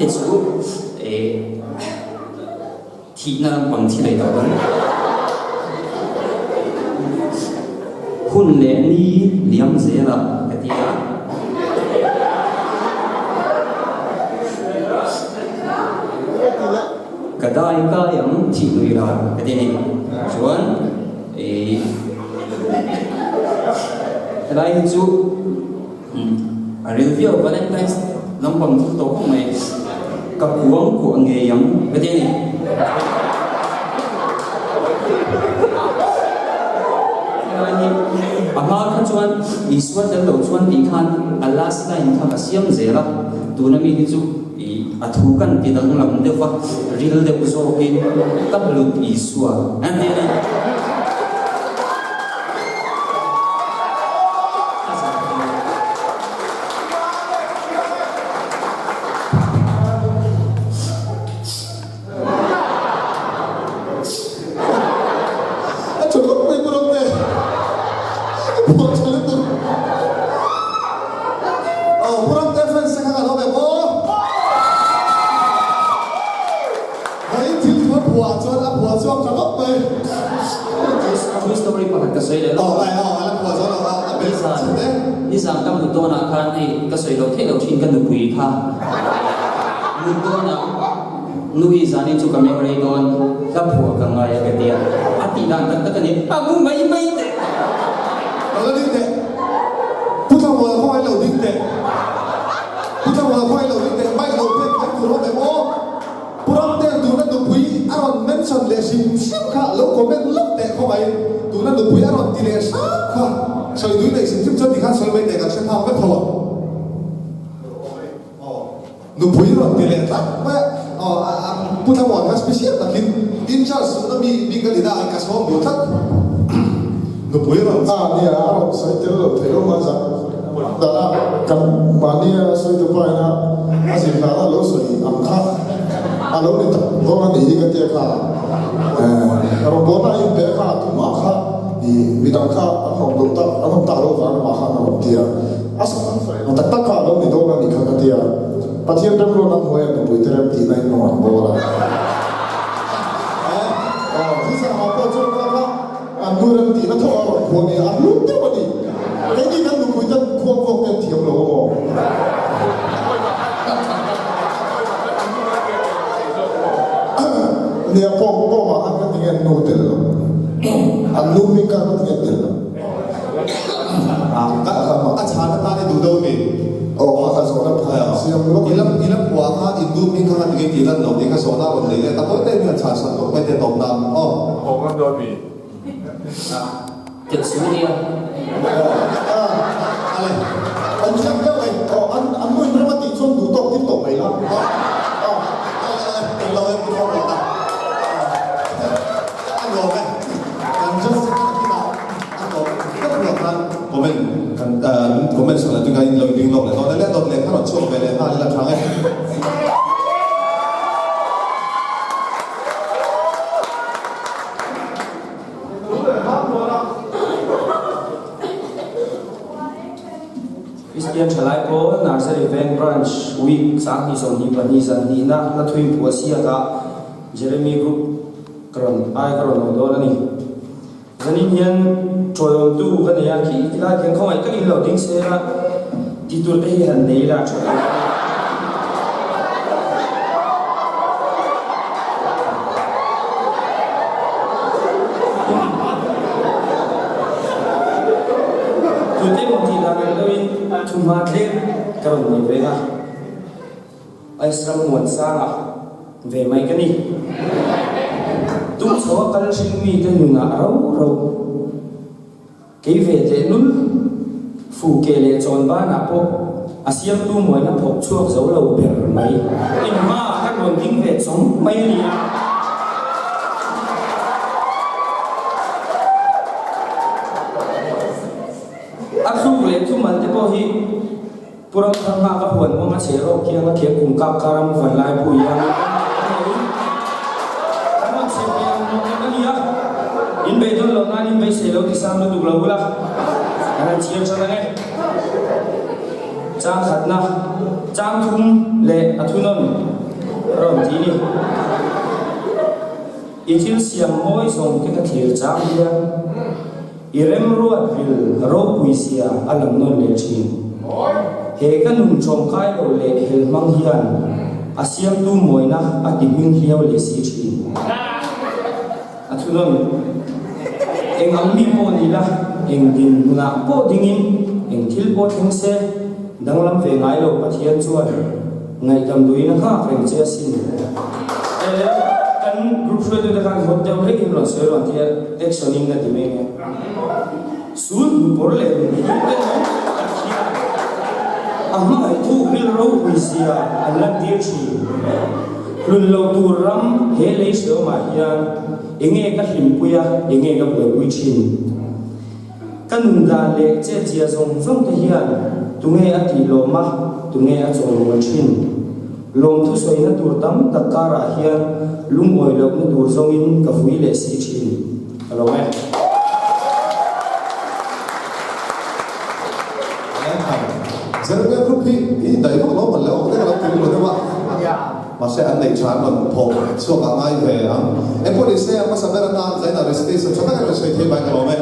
Hei chu Thihna lampang thi leh tawh dawn. Hun leh ni liam zelah ka ti a. Ka dai kai ang thih lui ral ka ti a ni. Chuan ih helai hi chu A ril viau Valentine's lampang thil tawh khawp mai. Ka kuang kuah ngei ang ka ti a ni. Helai hi a hma kha chuan Isua tel lo chuan tih khan a last line kha ka siam zel a, tuna mi hi chu ih a thu kan ti danglam deuh va, ril deuh zawkin ka hlut Isua an ti a ni. A tha khawp mai Pu Ramte. A phuah tha lutuk. Aw Pu Ramte fans te kha ka lo ve maw? Vawiin thil thu a phuah chuan a phuah chhuak tha khawp mai. True story pakhat ka sawi leh lawk. Aw aw a la phuah zo lo a, a bel chhe te. Nizan ka mut dawnah khan hei ka sawi loh theih loh thin ka nupui kha mut dawnah nui zanin chu ka meng rei dawn hla phuah ka ngai a ka ti a, a tih dan tak tak a ni, a mu mai mai teh. Lo la ding teh. Pu Thlamual khawngaih lo ding teh. Pu Thlamual khawngaih lo ding teh. Mic lo pek mai tur awm em aw. Pu Ramte tuna nupui a rawn mention leh hrim hrim kha lo comment lawk teh khawngaiin tuna nupui a rawn ti leh hram kha sawi tui nei hrim hrim chuan tikhan sawi mai teh kan hre phak vek tho ang. Aw nupui rawn ti leh tlat mai a aw a Pu Thlamuan kha special takin in charge duhna mi bik a ni na ka sawm duh tlat. Nupui rawn. A nia, a rawn sawi tel lo thei lo mah zak dana kan mahnia sawi tu pa ina a zir hlana lo sawi ang kha a lo ni tak dawn a nih hi ka tia kha rawngbawlna a inpe kha tumah kha i midang kha an awm loh tak an awm tak loh vang amah khan a rawn tia a sawi ang tak tak kha a lo ni dawn a nih kha ka tia Pathian remruatna hnuaiah nupui te rem tihna in rawn bawl a. Aw, thisen ah pawh chuan kha kha an nu rem tihna tho a rawn khuang i, an lut deuh a ni. Keini kan nupui ten khuang vawk te an thiam lo amaw? Nia, pawm pawm ah khan ka ti nge an nu tel lo. An nu hming kha ka ti nge tel lo. A chhan atan i duh deuh mi? Aw, kha ka zawhna phah siam lawk a ni. I la phuah khan in duh hming kha ka ti ngei tih lan lo tih kha zawhna a rawn nei leh ta tawi tawi mi han chhan sak lawk mai te tawp nan aw. Aw ngam dawn mi? Tel su nia. Ale. An thiam deuh mai. Aw, an an nu in rem a tih chuan duh tawk tir tawh mai la. Aw, ale, eng lo em pu thawm rawh ta. A nuam e. Kan just a kinah a tawp deuh ruah khan comment kan comment chhan atanga in lo ding lawk leh dawn e leh dawt leh kha rawn chhuak ve leh nghal ila tha nge. Kristian Thalai Pawl Nursery Veng Branch Week 2022 zan hnihna hla thui phuah siakah Jeremy Group Ka rawn ai ka rawn awm dawn a ni. Zanin hian ṭawiawmtu ka nei a, khi tilai khian khawngaih takin lo ding se a, ti tur te hi han nei ila a ṭha dawn a ni. Tute emaw tih dan ang deuhin thuhma tlem ka rawn nei ve a. Ice ram muan sanga ve mai ka ni. Tum chho a kal hring mite nunah ro ro kei ve teh lul fu ke leh chawn banah pawh a siamtu muaina phawk chhuak zo lo ber mai. In hmaah ka rawn ding ve chawng mai a ni a. A thluk leh thumal te pawh hi. Pu Ramthar hma ka huan mawng a chhe rawk khiang a thiam kum kap kha ram van lai pui a kan rawn chhe ve ang mawng em a nia in beidawn loh nan in beisei lo ti sang lutuk lo ula kan han chhiar than ang e chang khatna chang thum leh a thunawn a rawn ti ni i thil siam mawi zawng te ka thlir chang hian I remruat ril ropui zia a lang nawn leh thin. He ka nun tawngkai lo leh hel hmang hian a siamtu mawina a ti hming hliau leh si thin. A thunawn, Eng ang mi pawh ni la, eng dinhmunah pawh dingin eng thil pawh thleng se, danglam ve ngai lo Pathian chuan Ngaihdam duhin a nghak reng che asin. Ele, kan group hruaitute khan hawt deuh hlek in rawn sawi rawn tia action in a ti mai nge. Sul hmu pawr leh nun hi te awm tak hian a hmangaih thuk ril ropui zia an lantir thin. Hlun lo tur ram he lei hreawmah hian enge ka hlimpui a, enge ka buaipui thin. Ka nun dan leh chetzia zawng zawng te hian tunge a tih lawm a, tunge a chawimawi thin? Lawmthu sawina tur tam tak karah hian lungawi lohna tur zawngin ka vui leh si thin. Ka lo e. Zermia group hi i daih vak lo man le awk te ka lo ti rilru deuh a. Mahse an neih tha an rawn thawk chhuak ah ngai ve ang. Engpawh ni se a hmasa ber atan Zaina recitation tha tak in rawn sawi thei mai ka lawm e.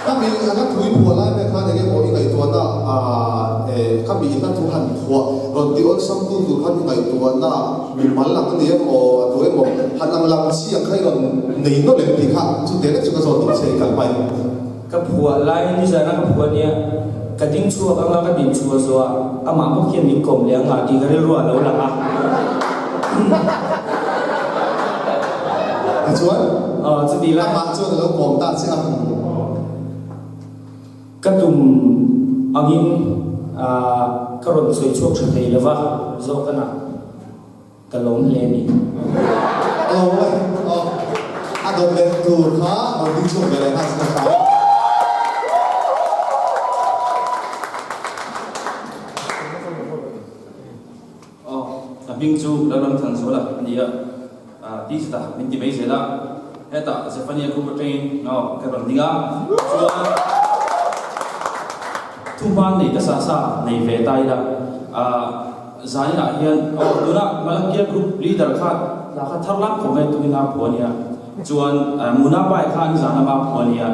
Khami a hla thu i phuah lai mek khan enge maw i ngaihtuahna ah khami i hla thu han phuah rawn ti awlsam tu tur khan i ngaihtuahna mimal ang a ni emaw a tu emaw han ang lang chi ang kha i rawn nei nawlh em tih kha chu te lek chu ka zawt duh che i kal hmai. Ka phuah lai nizana ka phuah nia, ka ding chhuak anga ka din chhuah zawh ah amah bawk hian min kawm leh anga tih ka rilru ah lo lang a. Tichuan, Aw chuti lai. Amah chuan a lo kawm ta che a. Ka tum angin ka rawn sawi chhuak tha thei lova zawk a na. Ka lawm hle a ni. Aw aw a dawt leh tur kha rawn ding chhuak ve leh nghal se ka hlau. nia ti zet a min ti mai zel a, hetah Zephania group atangin aw ka rawn ding a, chuan thuhman nei ta sa sa nei ve ta ila zaninah hian aw tuna Malakia group leader kha hla kha thar lam khawp mai tukin a phuah a nia, chuan Muna pai kha nizan lama phuah a nia,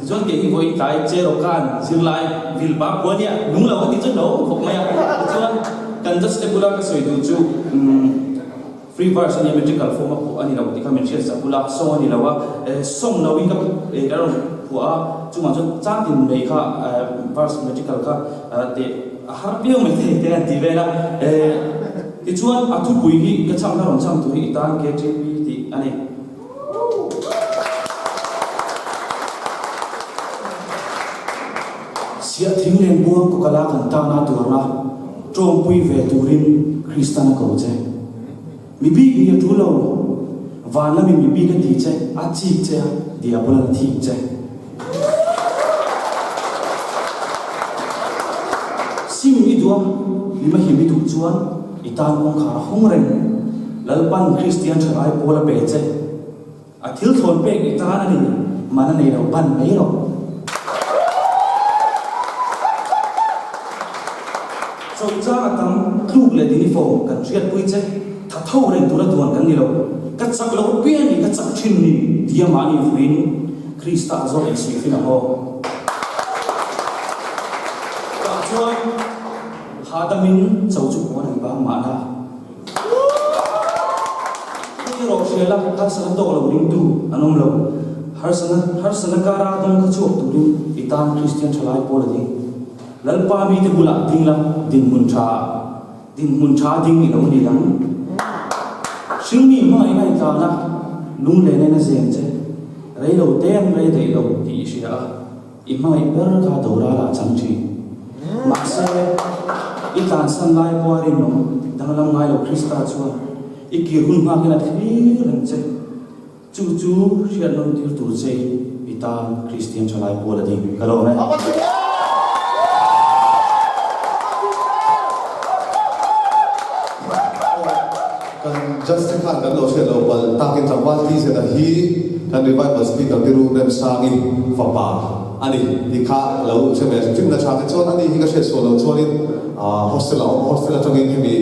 tichuan kei hi vawiin tlai Cherokan zirlai vilpa phuah a nia, nung lo ka ti chuan lo khawp mai a, tichuan kan judge te bula ka sawi duh chu umm. Free verse a nia, metrical form a phuah a ni lo tih kha min hriat sak bula, song a ni lo a, song lo in ka ka rawn phuah a, chungah chuan chang tin mai kha verse metrical kha teh a har viau mai thei te an ti vel a, tichuan a thupui hi ka chhamna rawn chham tur hi i tan KTP tih a ni. Siah thing len buang kawkala kan tana tuarna tawngpui ve turin Kristan a ko che. Mi bik nih a tul lo, van lamin mi bik a ti che, a chik che a, diabolan a thik che. Sim i duh a, mi mahim i duh chuan i tan kawngkhar a hawng reng. Lalpan Kristian thalai pawl a pe che. A thil thlawn pek i tan a ni, man a nei lo ban mai rawh. Chawlhchang a tam tluk leh uniform kan hriatpui che, tha tho reng tura duan kan ni lo. Ka chak loh pian ni, ka chak thin ni tia mahni vuiin Krista a zawk insuihfin a haw. Tah chuan hahdamin cho chu pawn an bang mahna. Hei erawh hria la, harsatna tawk lo ringtu an awm lo. Harsatna harsatna kara dawng kha chhuak turin i tan Kristian thalai pawl a ding. Lalpa mite bulah ding la, dinhmun tha dinhmun tha ding i lo ni ang. Hringmi hmangaihna i tlan a, lunglen in a zeng che. Rei lo te an rei daih lo tih i hria a. I hmangaih ber kha Doral ah chang thin. Mahse, i tlansan lai pawh a rinawm danglam ngai lo Krista chuan i kir hun nghakin a thlir reng che. Chu chu hriatnawn tir tur chein i tan Kristian thalai pawl a ding. Ka lawm e. Kan judge te khan kan lo hriat lo pal takin tlangval Tizena hi kan revival speaker Biru Remsangi fapa a ni tih kha lo hre ve hrim na tha te chuan ani hi ka hriat sual lo chuanin hostel ah a awm a, hostel atangin hemi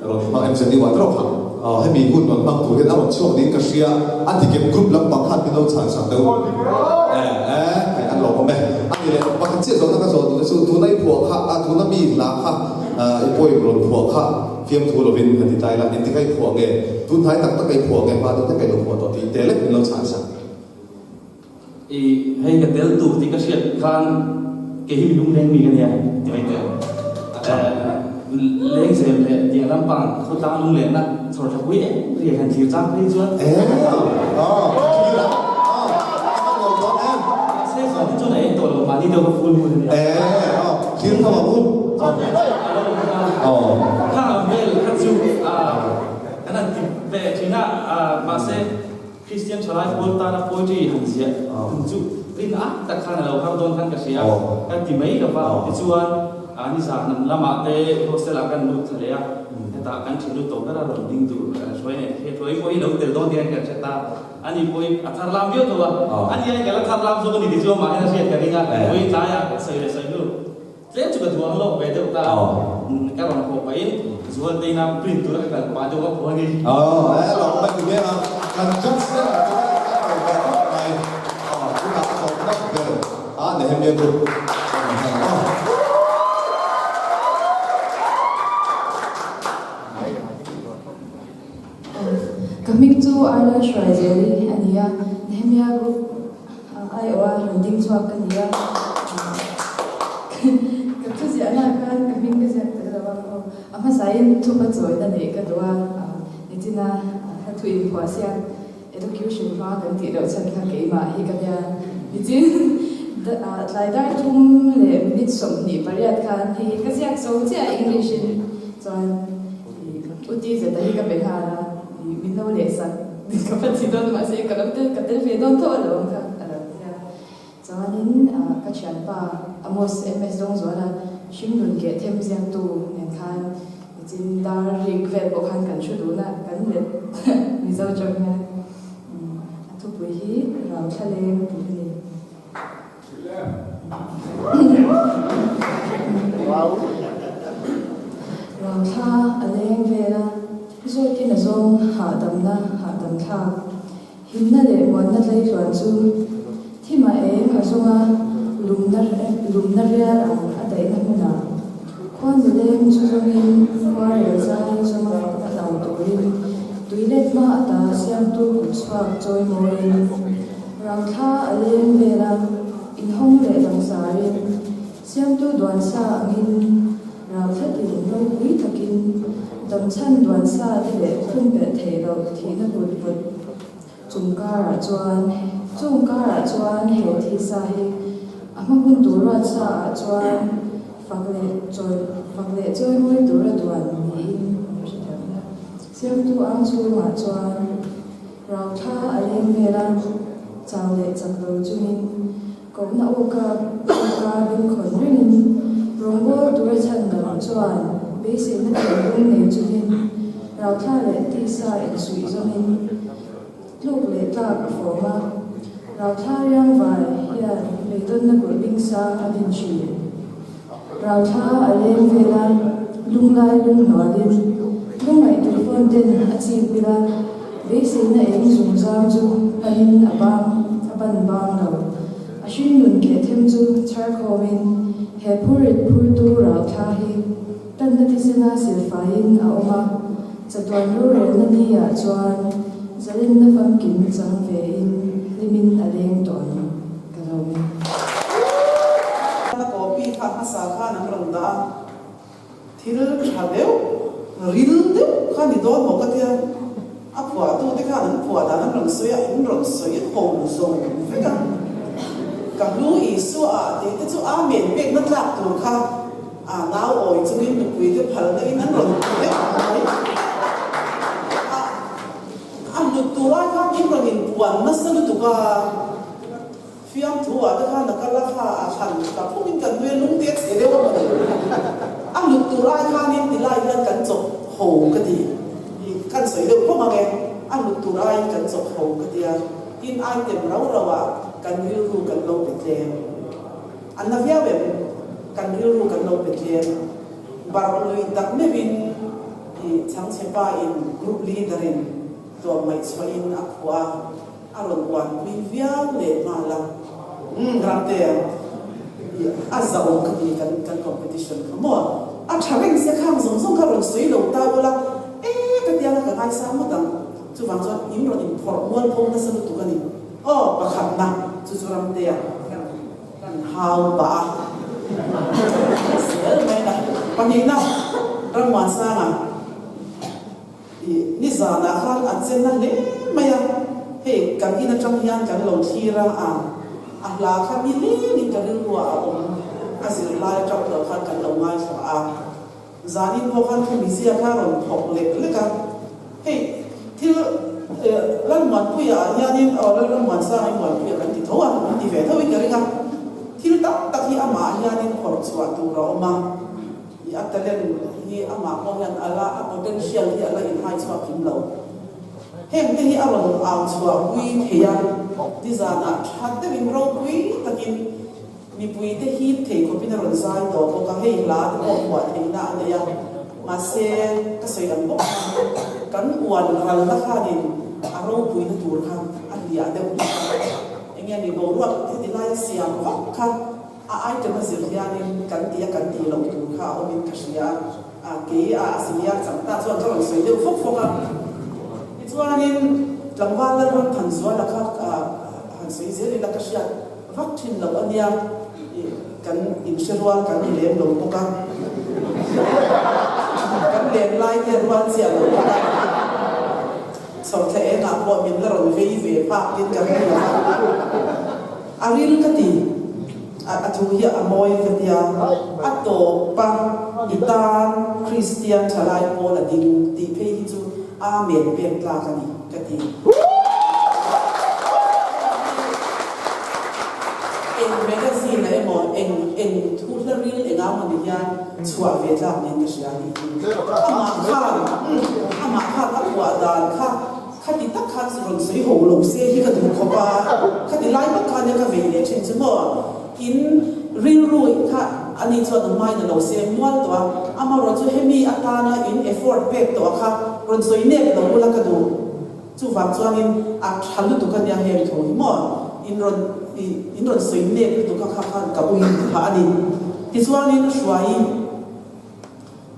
rawn hmang MZU ah te rawh kha hemi hun rawn hmang tur hian a rawn chhuak niin ka hria a tikem group lampang khan min lo chhan sak deuh e e hei an lawm awm e ani leh pakhat chiah zawhna ka zawh duh te chu tuna i phuah kha tuna mi hla kha i poem rawn phuah kha Fiamthu lovin han ti ta ila, engtik a i phuah nge? Tun hnai tak tak a i phuah nge? Hma deuh hlek a i lo phuah tawh tih te lek min lo chhan sak. I hei ka tel tur tih ka hriat khan kei hi mi lungleng mi ka nia ti mai teh. Lengzem leh tiang lampang khawtlang lunglenna chhawr tha pui em ri han thlir chang phei chuan. Mahse chuan hi chuan a eng tawh lo mahni deuh ka full moon a nia. Thlir tho ang u. Khang lam vel kha chu kan han ti ve thin a, mahse Kristian thalai pawl tana poetry han ziah tum chu rin ak tak khan a lo har dawn khan ka hria ka ti mai lo va. Tichuan nizan lamah te hostel ah kan lut thla leh a, hetah kan thian lut tawh ber a rawn ding tur hruai nen he hruai pawh hi lo tel dawn tih khan kan hre ta. Ani pawhin a thar lam viau tho a, ani ai ka la thar lam zawk a ni tih chu amahin a hriat ka ring a, pawhin tlaiah sawi leh sawi hnu. Tlem chu ka duang lawk ve deuh ta, ka rawn haw pahin Zualteina print tura ka kal pah deuh a phuah a ni. Aw, he lo awm a ti mek a, kan judge te ang chuan a rawn ve khawp mai. Aw, tunah a tawp nap ber a Nehemia group a rawn hman ang aw. Ka hming chu Arla Hruaizeli a ni a, Nehemia group aiawha rawn ding chhuak ka ni a. Ka thu ziahna ah khan ka hming ka ziak tel lo a, aw a hmasain thupa chawina neih ka duh a, nichina hla thu inphuah siak elocution hma kan tih loh chhan kha keimah hi ka nia. Nichin tlai dar thum leh minute 28 khan hei hi ka ziak zo chiah a English in chuan U ti zeta hi ka be nghal a, min lo lehsak ka va ti dawn mahse ka lo tel ka tel ve dawn tho alawm kha a lo ti a. Chuanin ka thianpa Amos MS Dawngzuala hringnun keh them ziaktu nen khan. Nichin dar rik vel pawh khan kan thu dun a, kan let Mizo tawng hian a thupui hi rau thla leng tih a ni. Rau thla a leng vel a, zawtin a zawng hahdamna hahdam thlak. Himna leh muanna tleitluan chu thima eng a zawng a, lumna lumna rial ang a daihna hmunah khua nuleng chu zawngin khua rel zai zawng a fakna hlan turin tui let hma ata siamtu kut chhuak chawi mawiin rauthla a leng vel a, inhawng leh dangsarin siamtu duan sa angin rauthla tin ropui takin damchhan duan sa te leh pumpelh theih loh thihna kut vawt Chung karah chuan, chung karah chuan he thisa hi a hma hun tur ruat sa ah chuan fak leh chawi, fak leh chawi mawi tura duan niin an hre thiam a. Siamtu ang chhungah chuan rau thla a leng vel a, chau leh chak lo chungin kohna awka awka bengkhawn rengin rawngbâwl tura chhan dang chuan beiseina thinlung nei chungin rau thla leh tisa insuih zawngin tluk leh tlak a fawm a, rau thla riang vai hian beidawnna kulh bing sang a din thin. Rau thla a leng vel a, lunglai lung hnualin lungngaih tui fawn ten a chip bil a, beiseina eng zungzam chu panin a bang a ban bang lo. A hringnun keh them chu chhar khawmin he phurrit phurtu rau thla hi tanna thisena silfaiin a awm a, chatuan rorelna ni ah chuan zalenna famkim chang vein hlimin a leng tawh ang ka lo mi. A copy kha hmasa khan an rawn dah a, thil tha deuh, ril deuh kha ni dawn maw ka tia, a phuahtute khan an phuah dan an rawn sawi a, in rawn sawi ho zo vek a, ka hlu Isua ah tih te chu Amen pekna tlak tur kha a nau awi chungin nupui te phalna in an rawn ti vek mai a, a hlut tur ai khan in rawn inpuan nasa lutuk a. Fiamthu ah te khan a kal a kha a thlan ka phung in kan nui a lung te a chhe deuh a mawni. A hlut tur ai khan in ti lai hian kan chawp ho ka ti. I kan sawi deuh khawp ang e. A hlut tur ai in kan chawp ho ka ti a. Tin item rau rau ah kan rilru kan lo pe tlem. A na viau em? Kan rilru kan lo pe tlem. Barh lui tak meuh in i chhangchhe pa in group leader in tlawmngaih chhuah in a phuah a. A rawn uanpui viau leh nghal a. Umm Ramte, i a zau ka ti kan kan competition kha maw? A tha reng sia khang zawng zawng kha rawn sawi lo ta ula, e ka tia nga ka ngaisang ngawt ang. Chuvang chuan in rawn inphawrh mual pho nasa lutuk a ni. Aw pakhatna chu chu Ramtea kan kan hau pah a. Zel mai na. Pahnihna Rammuansanga. Ih, nizanah khan a che na hle mai a, hei kan in atang hian kan lo thlir a, a a hla kha ni lengin ka rilruah a awm, a zirlai atang tawh khan kan lo ngaithla a, zanin pawh khan khami zia kha a rawn thawk lek lek a, hei thil eh Lalmuanpuia ah hianin aw Lalrammuansanga i Muanpuia kan ti tho a, an ti ve tho in ka ring a, thil tam tak hi amah ah hianin phawrh chhuah tur a awm a. I a talent hi amah pawh hian a la, a potential hi a la inhai chhuak kim lo. Heng te hi a rawn au chhuah pui thei a, nizanah tha deuhin ropui takin mipui te hip thei khawpin a rawn zai tawh bawk a, hei hla te pawh phuah theihna a nei a, mahse ka sawi ang bawk khan kan uan ralna khanin a ropuina tur kha a hliah deuh hlek a, enge ni boruak heti laia siam vak kha A item a zir hianin kan tih a kan tih loh tur kha a awmin ka hria a, kei a a senior chang ta chuan ka rawn sawi deuh fawk fawk a. Tichuanin tlangval Lalram Thanzuala kha han sawi zel ila ka hriat vak thin loh a nia, kan inhre rual kan ni lem lo bawk a, kan len lai te rual chiah lo bawk a, chhawrthla engah pawh min la rawn vei ve phak in ka ring lo a. A ril ka ti, a thu hi a mawi ka tia, a tawp a, i tan Kristian thalai pawl a ding tih phei hi chu Amen pek tlak a ni ka ti. Eng magazine ah emaw eng eng thu hla ril enga maw ni hian chhuah ve tlak niin ka hria a nih hi. Amah khan amah khan a phuah dan kha khati tak khan rawn sawi ho lo se hi ka duh khawp a, khati lai tak khan nia ka vei leh thin chu maw. In rilru kha ani chuan a hmain a lo sem nual tawh a, amaherawhchu hemi atana in effort pek tawh kha rawn sawi nep lo ula ka duh. Chuvang chuanin a tha lutuk a nia heng thu hi maw in rawn in rawn sawi nep lutuk a kha khan ka ui phah a ni. Tichuanin hruai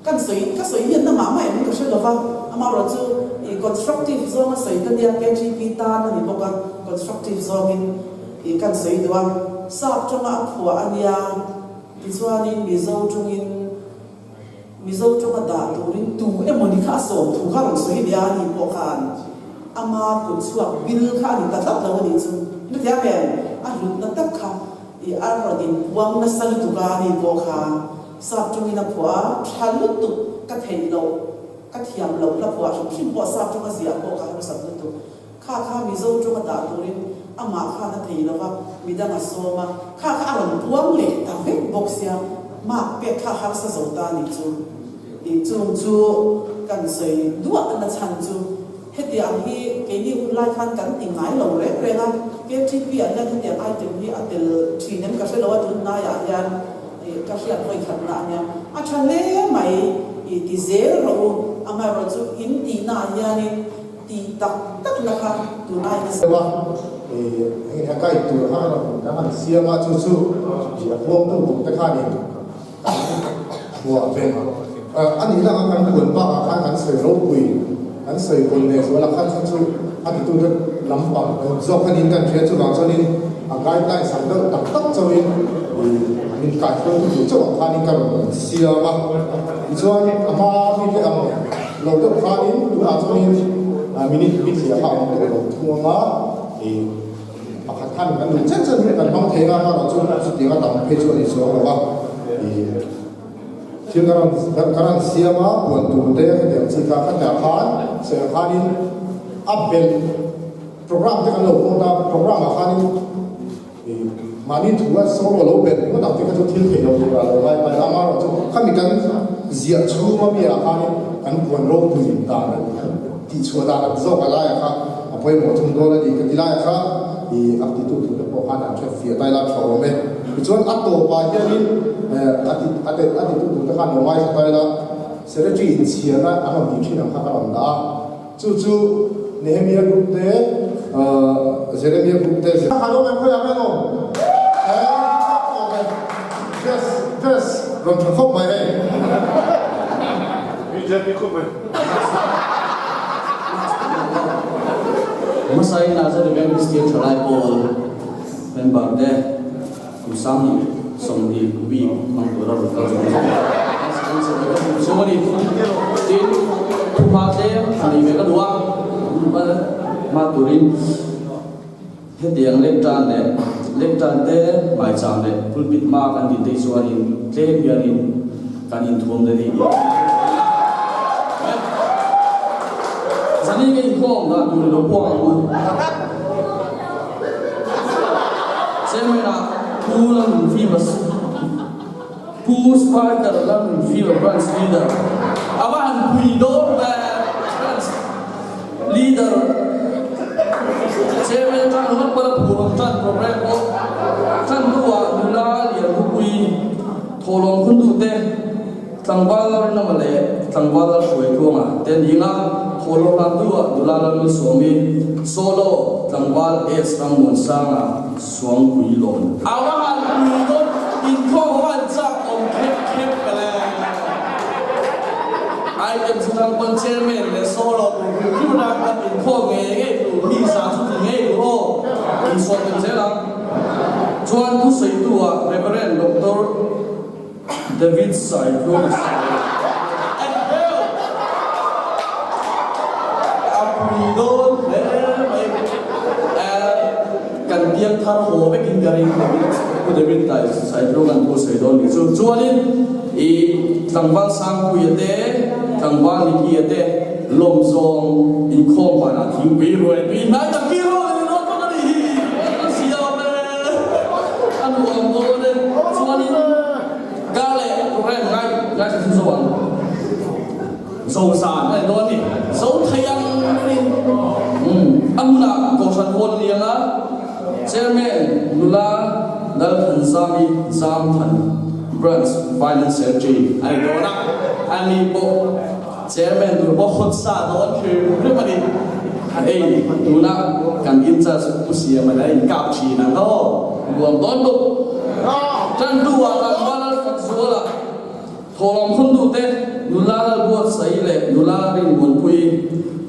kan sawi ka sawi hian na mah mah em ka hre lova, amaherawhchu i constructive zawnga sawi ka nia KGP tan a ni bawk a, constructive zawngin i kan sawi duh a, sap tanga a phuah a nia, tichuanin Mizo tawngin Mizo tawnga dah turin tu emawni kha a sawm thu kha a rawn sawi leh a, ani pawh khan ama kut chhuak bil kha a ni ta tlat lo a nih chu. Hetiang em a hlutna tak kha i a rawn inpuang nasa lutuk a, ani pawh kha. Sap tawngin a phuah a, tha lutuk ka theih loh, ka thiam loh hla phuah hrim hrim pawh sap tawnga ziah pawh ka harsat lutuk. Kha kha Mizo tawnga dah turin amah khan a thei lova, midang a sawm a, kha kha a rawn puang leh ta vek bawk sia, mark pek kha harsa zo ta nih chu. Tih chung chu kan sawi duah na chhan chu hetiang hi keini hun lai khan kan ti ngai lo reng reng a, KTP ah hian hetiang item hi a tel thin em ka hre lo a, tunhnaiah hian Ih ka hriat vawi khat na ania. A tha hle mai ih ti zel rawh u. Amaherawh chu in tihna ah hianin tih tak tak na kha tun ai nasa. Deuh a, ih heng hi a guide tur kha a rawn kan han siam a, chu chu ih a huamtu tur te khanin kan thuah ve a nih laka kan puan bakah khan kan sawi ropui kan sawi kawi leh zual a kha chu chu a titute lampang zawk a niin kan hria chuvang chuanin A guidelines ang deuh tak tak chauhin min kaihruaitu tur chauh ang khanin ka rawn siam a. Tichuan a hma mite ang lo deuh khanin tunah chuanin minute bithliah kha a awm tawh lo thung ang a, pakhat khan kan duh chen chen kan hmang thei ang a, amaherawhchu chutianga tam phei chu a ni chuang lo a. Thil ka rawn ka rawn siam a, puan tur te khatiang chi kha khatiang khan sawi ang khanin a belh. Program te kan lo pawt a, program ah khanin mahni thu a solo lo belh ringawt ang te kha chu thil theih loh tur ah lo ngai pai a, amaherawhchu khami kan ziah chhung ami ah khanin kan puan ropui dan tih chhuah dan ang zawk a laiah kha a pawimawh thung dawn a ni ka ti laiah kha ih a titu tur te pawh khan an hre fiah ta ila tha awm e. Tichuan a tawpah hianin a ti a titu tur te khan lo ngaithla ta ila secretary inchhiarna an rawn tih thin ang kha ka rawn dah a. Chu chu Nehemia group te, Jeremia group te. Kha lo em khawiah nge awm? Dress dress rawn tha khawp mai hei. BJP khawp mai. Hmasai Nazareth Kristian Thalai Pawl member te kum 20 week hmang tura rawn kal zawng zawng an sawi ka hmuh chhung a ni. Tin, thuhma tlem a nei ve ka duh a, hma turin hetiang lectern leh lectern te hmaichang leh pulpit hma kan din te hi chuanin tlem hianin kan inthuam daih a ni. Zanin ka inkhawm dan tur i lo puang ang u. Chairman ah Pu Lalnunfima Pu Spiker Lalnunfima Branch Leader a va han pui dawn ve Branch Leader Chairman atang ringawt pawn a phur awm tan program pawh tan hnuah nula Lianhupui thawhlawm khuntute Tlangval Lalrinawma leh Tlangval Lalhruaitluanga te an ing a, Thawhlawm hlantu-ah Nula Lalmalsawmi, Solo, Tlangval S. Rammuansanga, Suangpui Lawn. A va han pui dawn, inkhawm a va han chak awm khep khep ka le. Item chu thang pawn Chairman leh Solo tur hrim hrim atang khan inkhawm ngei ngei tur, mi sa chu ti ngei tur aw, insawn tel zel ang. Chuan thusawitu-ah Reverend Doctor. David Saitluang sawi a pui dawn hle mai. Kan piang thar haw vekin ka ring David Pu David Saitluang an thu sawi dawn nih chu. Chuanin i tlangval Sangpuia te, tlangval Nikia te lawm zawng inkhawm vanah thingpui ruai tui hnai tak kir ho ni dawn bawk a nih hi. Kan siam e. nuam dawn e. Chuanin kar leh program ngai ngaithla thung zo ang. Zo zan a ni dawn a ni. Zo thei ang rin. A hmunah Kohhran Hall a ni ang a, Chairman nula Lalthanzami Zamthan Branch Finance Secretary a ni dawn a, ani pawh Chairman tur pawh hot sa dawn hrim hrim a ni. Hei tuna kan in-charge Pu Siama nen a inkap thin ang aw, nuam dawn bawk. Tantu ah tlangval Lalfakzuala Thawhlawm khawntu te, nula Lalbuatsaii leh nula Rinmuanpuii,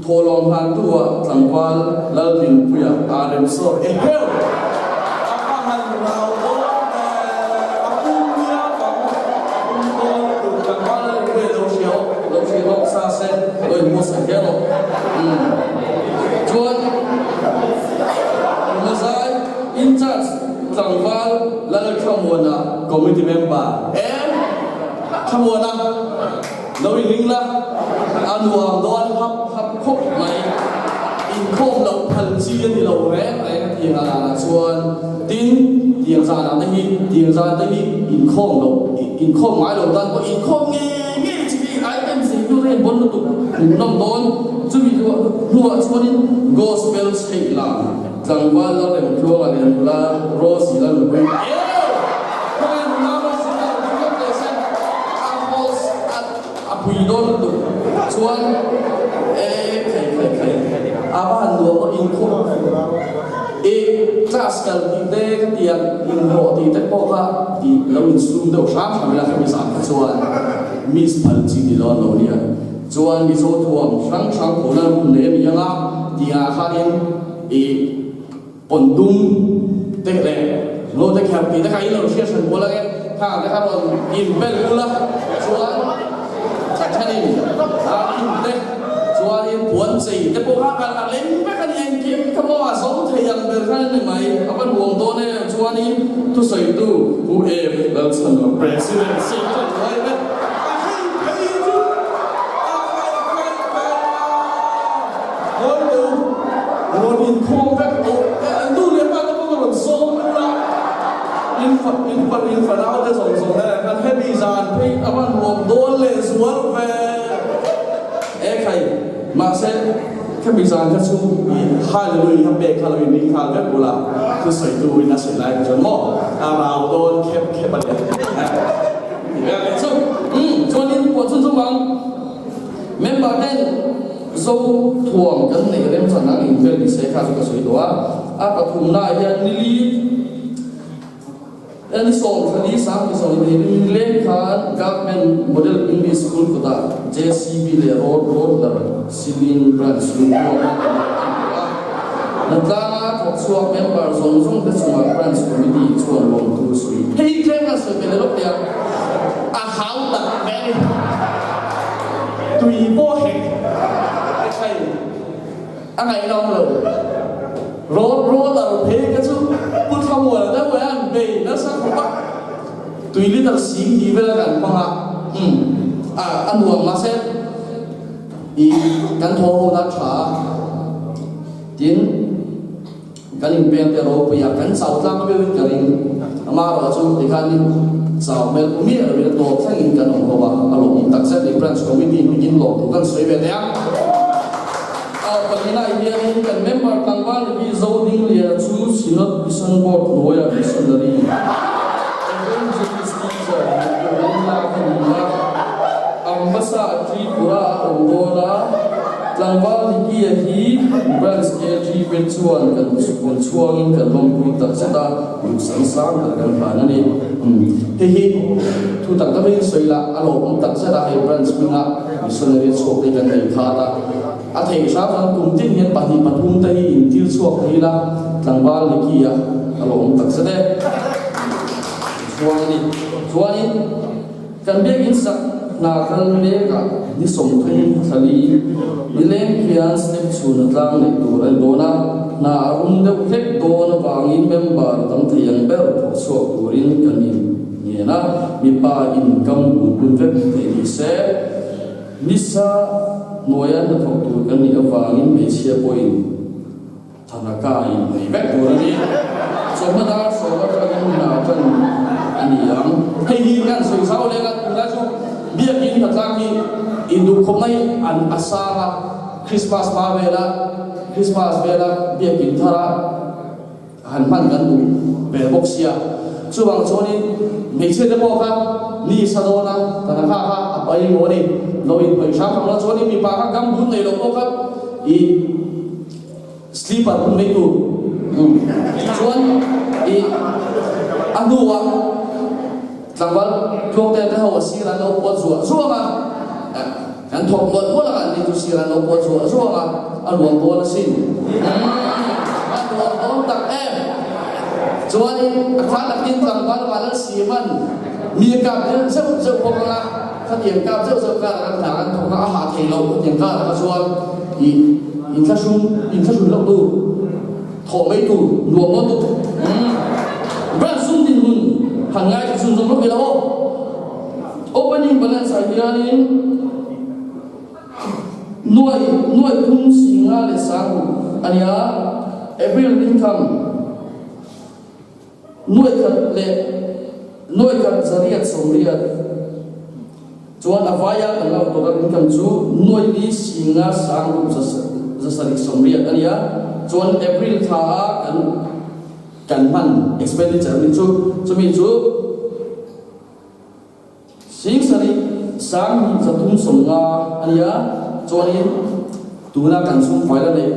thawhlawm hlantu ah tlangval Laldinpuia aa rem sawt e heu! A pa han rau dawn e, a pum nia bang, a pum dawn lutuk, tlangval Lalrinpuia lo hria aw, lo hria lawk sa se, lo inbuatsaih hian aw. Umm. Chuan, nula zai, in-charge tlangval Lalthamuana committee member e! Thlamuana lo in ring la, a nuam dawn hap hap khawp mai. Inkhawm loh phal chi a ni lo reng reng a tiang alanah chuan. Tin, tiang zanah te hi, tiang zan te hi inkhawm loh, inkhawm ngai lo tan pawh inkhawm ngei ngei chi hi item zei hnu te hian bawn lutuk hmuhnawm dawn. Chumi hnuah chuanin Gospel chheih lam tlangval Lalremtluanga leh nula Rosie Lalnupui eo! Khawvel nula Rosie Lalnupui hlawm teh se a host a a pui dawn lutuk chuan e khai khai khai a va han nuam aw inkhawm e class kal tih te ka tiang inhlawh tih te pawh kha tih lo insum deuh hram hram ila khami zan kha chuan miss phal chi ni dawn lo nia chuan Mizo thuam hrang hrang phona hun nei a ni ang a tih ah khanin i Pawn dum te leh no te kher tih te kha in lo hriat hran kual ange, khang te kha rawn in bel ula chuan thenin a in te chuanin puan chei te pawh kha kan a leng vek a ni engkim kha maw a zo thei ang ber khan a ni mai, a va nuam dawn em chuanin thusawitu Pu Ep Lalchhanawm President Seat a hnuai vek a hei phei chu a khai khai khai a. Ngawi teh u, rawn inkhawm vek tawh e, an nu leh pa te pawh ka rawn sawm ul a, in fa in fa in fanau te zawng zawng te khan hemi zan phei a va nuam dawn leh zual ve e khai, mahse khemi zan kha chu i hallelujah kha pek kha lo in ring nghal vek ul a, thusawi tu in a sawi lai kha chuan maw a rau dawn khep khep a nia e chu umm chuanin puan chhun chhung ang. Member ten Zo thuam kan neih remchan ang in vel ni se kha chu ka sawi tawh a, a pathumna ah hian ni li ni 14 sang ni 20 leng khan Government Model English School kawtah JCB leh road roller ceiling branch lungkuam a kan neih a ni tawh a. Hnatlanga thawk chhuak member zawng zawng te chungah branch committee chuan lawmthu sawi hei tlem kan sawi ve leh lawk teh a, a hau tak mai a ni. Tui pawh hek a thlai a ngaihnawm lo. Road roller phei kha chu Pu Thlamual deuh e an bei nasa khawp a, tui liter sing tih vel kan hmang a, umm a a nuam mahse i kan thaw ho na tha a, tin Kan inpeng te ropui a, kan chau tlang viauin ka ring. Amaherawh chu tikhanin chau hmel pu miah loin a tawp thlengin kan awm ho a, a lawmawm takzet ni. Branch Committee hmingin lawm thu kan sawi ve teh a. A pahnihna ah hianin kan member tlangval ni hi Zodingliana chu Synod Mission Board hnuaiah Missionary Evangelist Teacher ni turin lak a ni a, Ambassa Tripura a awm dawn a. Tlangval Nikia hi Branch KG te chuan kan rawn chhuangin kan lawmpui tak zet a, duhsam sang ber kan hlan a ni. Hei hi thu tak deuhin sawi lah a lawmawm tak zet a, hei Branch hminga missionary chhuak te kan nei khat a, a theih hram chuan kum tin hian pahnih pathum te hi intir chhuak thei ila Tlangval Nikia a lawmawm tak zet e. Chhuang a ni. Chuanin. Kan biakinn sak hna kal mekah ni 30 thla li nileng khian step chhun a tlang neih tur a ni dawn a, hna a rum deuh hlek dawn avangin member tam thei ang ber thawh chhuak turin kan in ngen a, mipa in kam bun bun vek theih ni se. Nisa hnuaia hnathawk tur kan nih avangin hmeichhia pawhin Thanaka in nei vek tur a ni. Chawhma dar sawm atangin hna tan hnatlang hi induh khawp mai an a sang a, Christmas hma vela Christmas vela biakin thara han hman kan duh ve bawk sia. Chuvang chuanin hmeichhia te pawh kha ni sa dawn a, kan kha kha a pai maw ni, lo inhnawih hram hram lo chuanin mipa kha gumboot nei lo pawh kha ih Sleeper hun mai tur chuan i a hnuah tlangval tluangte te ho a sir an lo puat zuah zuang a, kan thawk mawlh mawlh a, an ni chu sir an lo puat zuah zuang a, a nuam dawn asin. A nuam dawn tak em. Chuanin a thla takin tlangval Valal Siman mi a kap zeuh zeuh zeuh bawk ang a, khatiang kap zeuh zeuh karah kan hna kan thawk a, a hah thei lo khatiang karah kha chuan i Inthlahrung, inthlahrun loh tur, thawh mai tur, nuam dawn tuk. Branch sum dinhmun han ngaithla chhun zawm lawk ila aw. Opening balance ah hianin nuai nuai thum singa leh sangruk a nia, April income nuai khat leh nuai khat zariat sawmriat. Chuan a vaia kan lo total income chu nuai li singa sang ruk zasarih sawmriat a nia. Chuan April thla a kan kan hman expenditure ni chu chumi chu sing sarih sang hnih zathum sawmnga a nia. Chuanin tuna kan sum fai la neih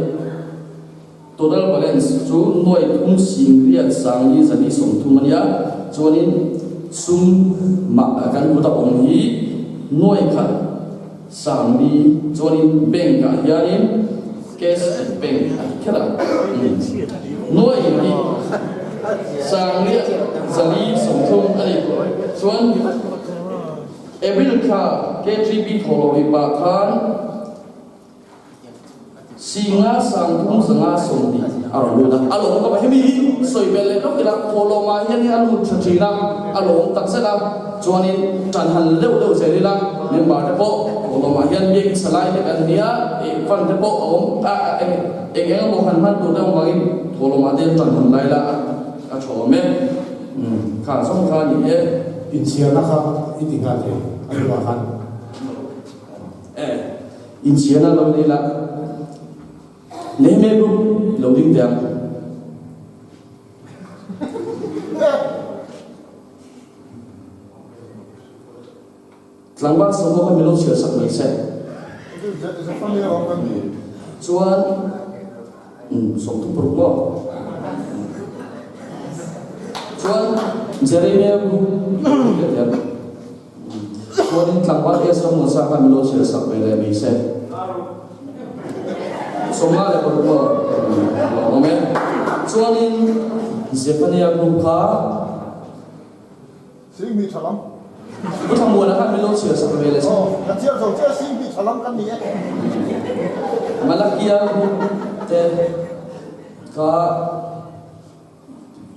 Total balance chu nuai thum singriat sangli zali 30 a nia, chuanin sum mah kan kut a awm hi nuai khat sangli chuanin bank ah hianin cash at bank a ti kher a, nuai hnih sangriat zali 30 a ni, chuan April thla KGB thawhlawh ri pah khan. Singa sangthum zanga 20 a rawn lut a, a lawm ka hemi hi sawi belh leh lawk ila thawhlawmah hian hi a lut tha thin a, a lawm tak zet a, chuanin tan han deuh deuh zel ila member te pawh thawhlawmah hian biakin salai te kan nia ih fund te pawh a awm a eng eng emaw han hman tur deuh avangin thawhlawmah te tan han lai la a tha awm e, kha zawng kha a ni e. Inchhiarna kha i ti nghal thei a hnungah khan. E, inchhiarna lo nei la, Nehemiah group lo ding teh ang. Tlangval sawm ho kha min lo chhiar sak mai se. Chuan 36 maw? Chuan Jeremiah group lo ding leh teh ang. Chuanin tlangval Ezra Musa kha min lo chhiar sak ve leh mai se. 56 maw lo awm e. Chuanin Zephaniah group kha Singmi tha lam. Pu Thlamuana kha min lo chhiar sak ve leh se. Aw, ka chhiar zo chiah Singmi tha lam kan ni e. Malakia group te kha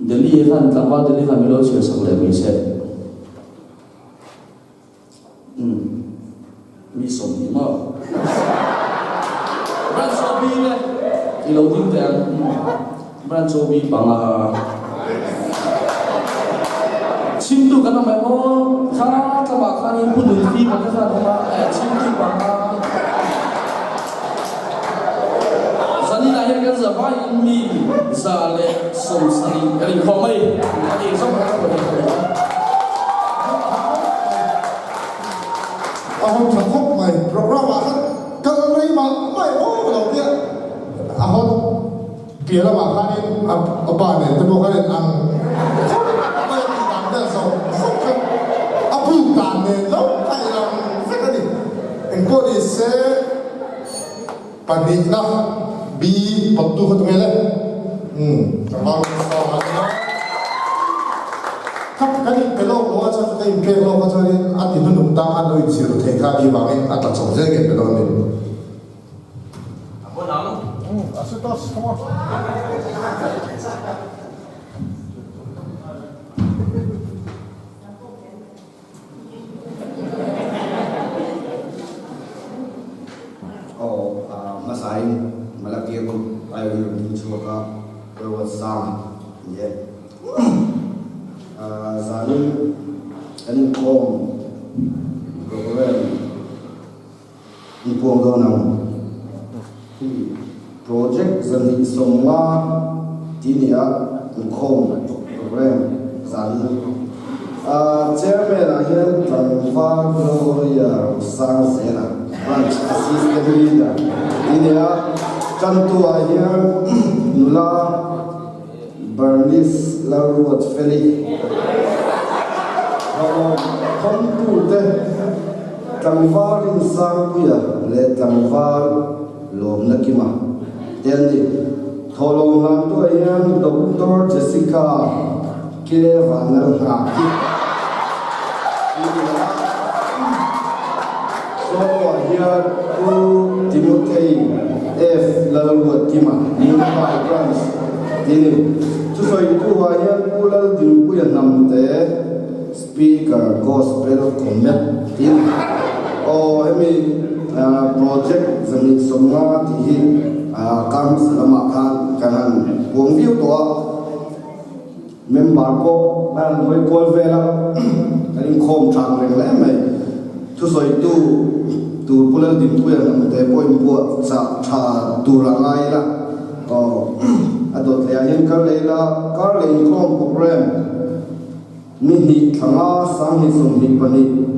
Delhi khan tlangval Delhi khan min lo chhiar sak leh mai se. Umm mi 20 maw? Branch OB le i lo ding teh ang. Branch OB panga. Chhimtu kan awm em aw? Kha tlamah khanin Pu Nunfi pakhat khan awm a, eh chhimtu panga. Zaninah hian kan za vaiin mi 170 kan inkhawm mai a ni zawk a kan rawn inkhawm a. A hawng tha khawp mai program ah khan kal rei mah mah em aw ka lo tia a hawt piah lamah khanin a pa nen te pawh khan in ang khawp mai a tih dan vel zawk zawk kha a buk dan nen lo kha in ang vek a ni engpawh ni se. Pahnihna B pawttu kha tunge le? Umm tlangval Musa a nia. Kha kan inpe lawk lo a chuan ka inpek lawk a chuanin a ti hnunung ta khan lo inchhir theih kha ni vangin a tla chho zel nge pe dawn ni. A hawn ang. Umm Asutosh come on. Aw, hmasain Malakia Group aiawh hi rawn ding chhuak a, Ruatsang a ni e. Zanin kan inkhawm programme. puang dawn ang. Hi project 250 tih nia inkhawm program zan a chairman ah hian tlangval Gloria Rosangzela branch assistant leader tih nia tantu ah hian nula Bernice Lalruatfeli thawntute tlangval Rinsangpuia leh tlangval Lawmna Kima te an ni. Thawhlawm hlantuah hian Doctor Jessica K Vanlalnghaki i ni a, Sawtuah hian Pu Timothy F Lalruatkima, Mumbai Branch ti ni. Thusawitu-ah hian Pu Laldinpuia Hnamte, Speaker Gospel Commet ti ni. Aw hemi project 250 tih hi kar hmasa lamah khan kan han puang viau tawh a. Member pawh an rawn hawi kual vel a, kan inkhawm than reng hle mai. Thusawitu tur Pu Laldinpuia hnamte pawh inbuah chah tha tur a ngai ila, aw a dawt leh ah hian kar leh ila, kar leh inkhawm program ni hnih thla nga 2022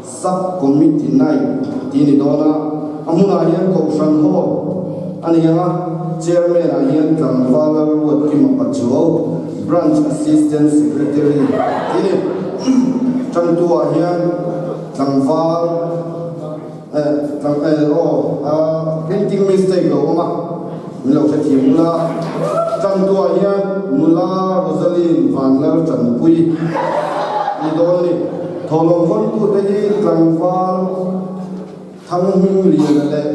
Sub Committee Night tih a ni dawn a, a hmunah hian Kohhran Hall a ni ang a, Chairman ah hian Tlangval Lalruatkima Pachuau, Branch Assistant Secretary tih a ni. Tantu ah hian Tlangval eh tlang eh aw ah printing mistake lo awm a, min lo hrethiam ula. Tantu ah hian Nula Rosaline Vanlaltanpui ni dawn a ni. Thawhlawm khawntute hi tlangval Thanghmingliana leh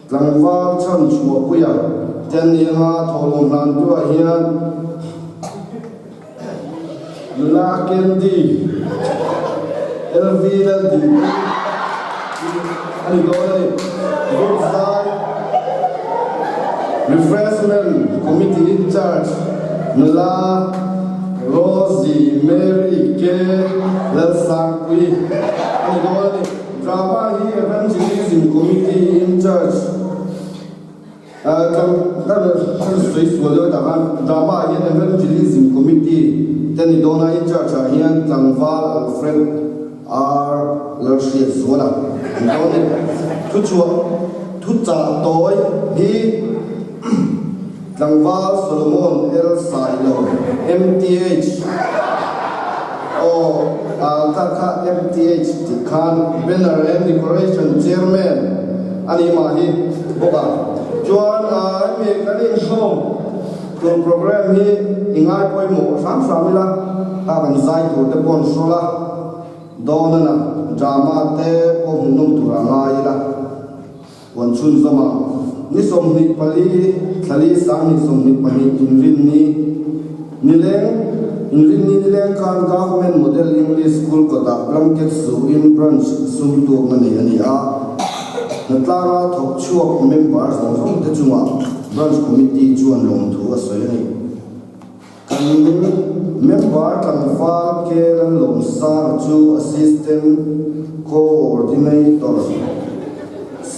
tlangval Chhanchhuahpuia te an ni anga thawhlawm hlantuah hian Nula Candy LV Laldinpuii a ni dawn a ni. Group zai Refreshment Committee in charge Nula Rosie Mary K Lalsangpuii a ni dawn a ni. Drama hi Evangelism Committee in charge kan kan sawi sual deuh tak a, drama ah hian Evangelism Committee te ni dawn a, in charge ah hian Tlangval Alfred R Lalhriatzuala ni dawn a ni. Thuchhuah thuchah tawi hi. Tlangval Solomon El Sailo, MTH, aw kha kha MTH tih khan Banner and Decoration Chairman a ni mah hi bawk a. Chuan hemi kan inhlawm tur program hi i ngai pawimawh hram hram ila, kha kan zai tur te pawh an hrawl a, dawn a na drama te pawh hmuhnawm tur a ngai ila. Puan chhunzawm a, ni 24, thlali 2022 inrinni nileng inrinni nileng khan Government Model English School kawtah blanket suhin branch sum tukna nei a ni a. Hnatlanga thawk chhuak member zawng zawng te chungah branch committee chuan lawmthu a sawi a ni. Kan member tlangval Kelan Lawmsanga chu Assistant Coordinator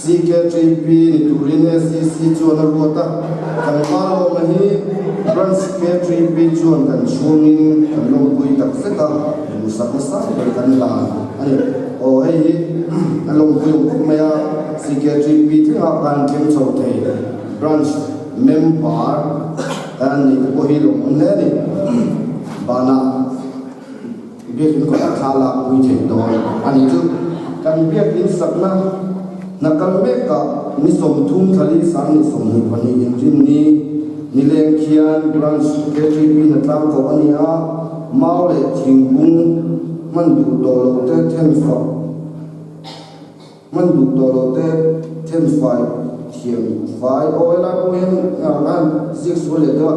CKTP ni turin SEC chuan a ruat a, tlangval lawmna hi Branch KTP chuan kan chhungin kan lawmpui tak zet a, duhsak nasa ber kan hlan a ni. Aw hei hi a lawmpui awm khawp mai a, CKTP thlengah khan thleng chho thei Branch member Kan nih te pawh hi lawmawm hle a ni. Banah biakin kawtah thla lak pui thei dawn a ni chu. Kan biakin sakna hna kal mekah ni 30 thlali 2022 inrinni nileng khian Branch KTP hna tlang koh a ni a, mau leh thingkung hman duh tawh loh te thenfak Hman duh tawh loh te then fai thiam fai aw helai pawh hian khan ziak sual leh deuh a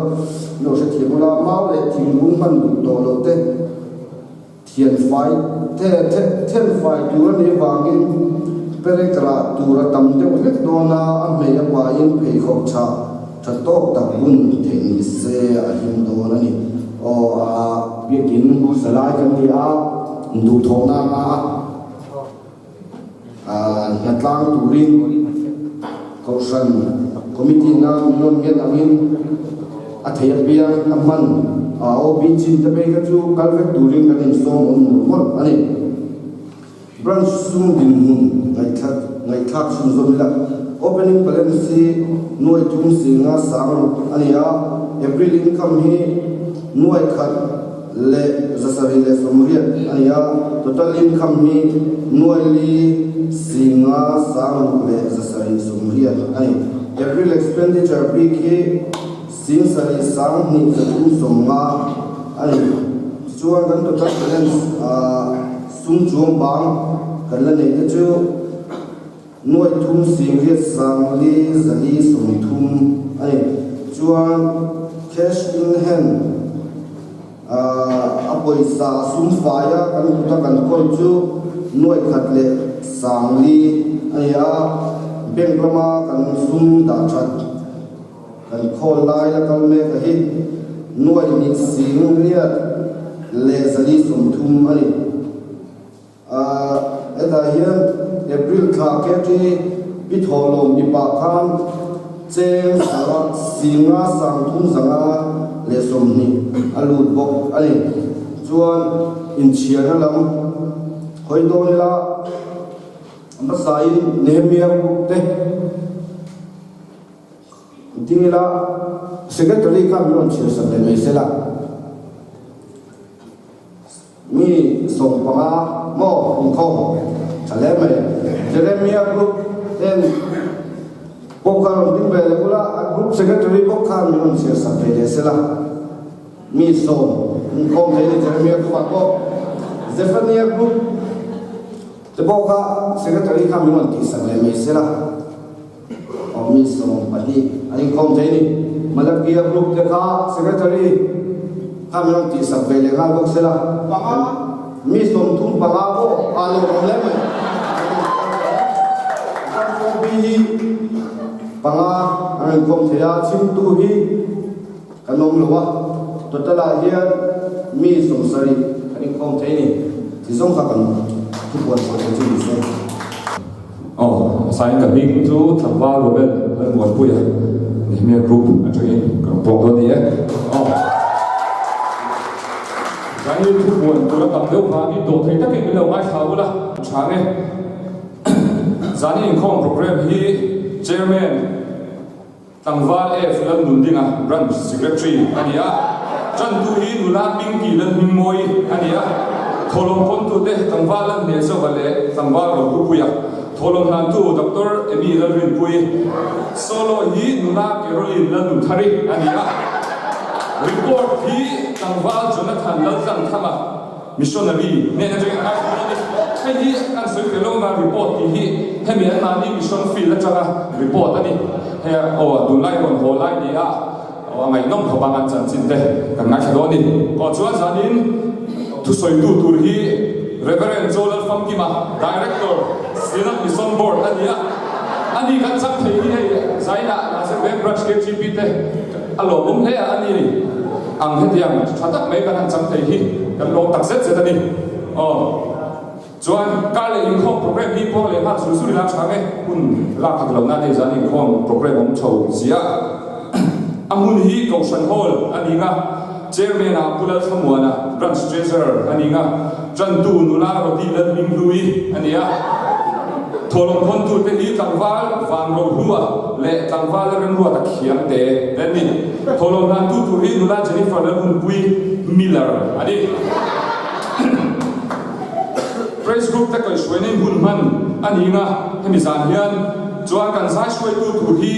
lo hre thiam ula mau leh thingbung hman duh tawh loh te thian fai the the then fai tur a nih avangin perek rah tur a tam deuh hlek dawn a a hmei a pahin pheikhawk chhah tha tawk tak bun theih ni se a him dawn a ni aw a biakin salai kan ni a duhthawhna a. Hnatlang turin Kohhran Committee na min rawn ngen angin a thei apiang a hman a OB chin te phei kha chu kal vek turin kan insawm awm mawlh mawlh a ni. Branch sum dinhmun ngaihthlak chhunzawm ila Opening balance hi nuai thum singa sang ruk a ni a, April income hi nuai khat leh 780 a ni a, total income hi nuai li singa 680 a ni. April expenditure bik hi 72,350 a ni. Tichuan kan total balance sum chuang bang kan la neih te chu Nuai thum singriat sangli 430 a ni. Chuan cash in hand a pawisa sum faia kan kuta kan kawl chu nuai khat leh sangli a ni a, bank lama kan sum dah that kan khawl lai la kal mek a hi nuai hnih singriat leh 430 a ni. Hetah hian April thla KT pi thawhlawm ipah khan cheng sanga singa 320 a lut bawk a ni. Chuan inchhiarna lam hawi dawn ila hmasain Nehemia group te ding ila Secretary khan min rawn chhiarsak leh mai sela. Mi 15 maw inkhawm tha hle mai. Jeremia group ten pawh kha rawn ding ve leh ula, a group secretary bawk khan min rawn chhiar sak ve leh sela. Mi 10 inkhawm thei ni Jeremia group ah pawh. Zephania group te pawh kha secretary kha min rawn tih sak leh mai sela. Aw mi 12 an inkhawm thei ni. Malakia group te kha secretary kha min rawn tihsak ve leh nghal bawk sela. Panga mi 35 pawh aa lo awm hle mai. Ramkawng bi hi panga an rawn inkhawm thei a, chhimtu hi kan awm lo a. Total ah hian mi 70 an inkhawm thei ni. Ti zawng kha kan thupuan chhuah thei chu ni se. Aw, Sain ka hming chu Tlangval Robert Lalmuanpuia Nehemia Group atangin ka rawn pawk dawn ni e. Aw. Zanin thupuan tur a tam deuh vangin dawhthei takin min lo ngaithla ula, chhang e. Zanin inkhawm program hi Chairman Tlangval F Lalnundinga Branch Secretary a ni a, Tantu hi nula Pinky Lalhmingmawii a ni a, Thawhlawm pawntute Tlangval Lalhmehzova leh Tlangval Rohlupuia, Thawhlawm hlantu Doctor Amy Lalrinpuii, Solo hi nula Caroline Lalnunthari a ni a, Report hi Tlangval Jonathan Laltlanthanga, Missionary hnen atangin a ngaithla dawn a ni. Hei hi kan sawi ve lo anga report tih hi hemi an mahni mission field atanga report a ni. Hei aw tunlai rawn haw lai ni a aw a ngaihnawm khawp ang an chanchin te kan ngaithla dawn a ni. Aw chuan zanin thusawitu tur hi Reverend Joe Lalfamkima, Director, Synod Mission Board a ni a. Ani kan chak thei hi hei Zaina Nazir Veng Branch KGP te A lawmawm hle a ni ang hetiang tha tak mai kan han chang thei hi kan lawm tak zet zet a ni. Aw chuan kar leh inkhawm program hi pawh leh nghal sur sur ila tha nge hun lak khat lo na nei zan inkhawm program awm chho zia a hmun hi Kohhran Hall a ni nga Chairman ah Pu Lalthlamuana Branch Treasurer a ni nga Tantu nula Rodi Lalhminghlui a ni a. Thawhlawm khawntute hi tlangval Van Rohlua leh tlangval Remruata Khiangte te an ni. Thawhlawm hlantu tur hi nula Jennifer Lalhunpui Miller a ni. Praise Group te kaihhruaina in hun hman a ni nga hemi zan hian chuan kan zai hruaitu tur hi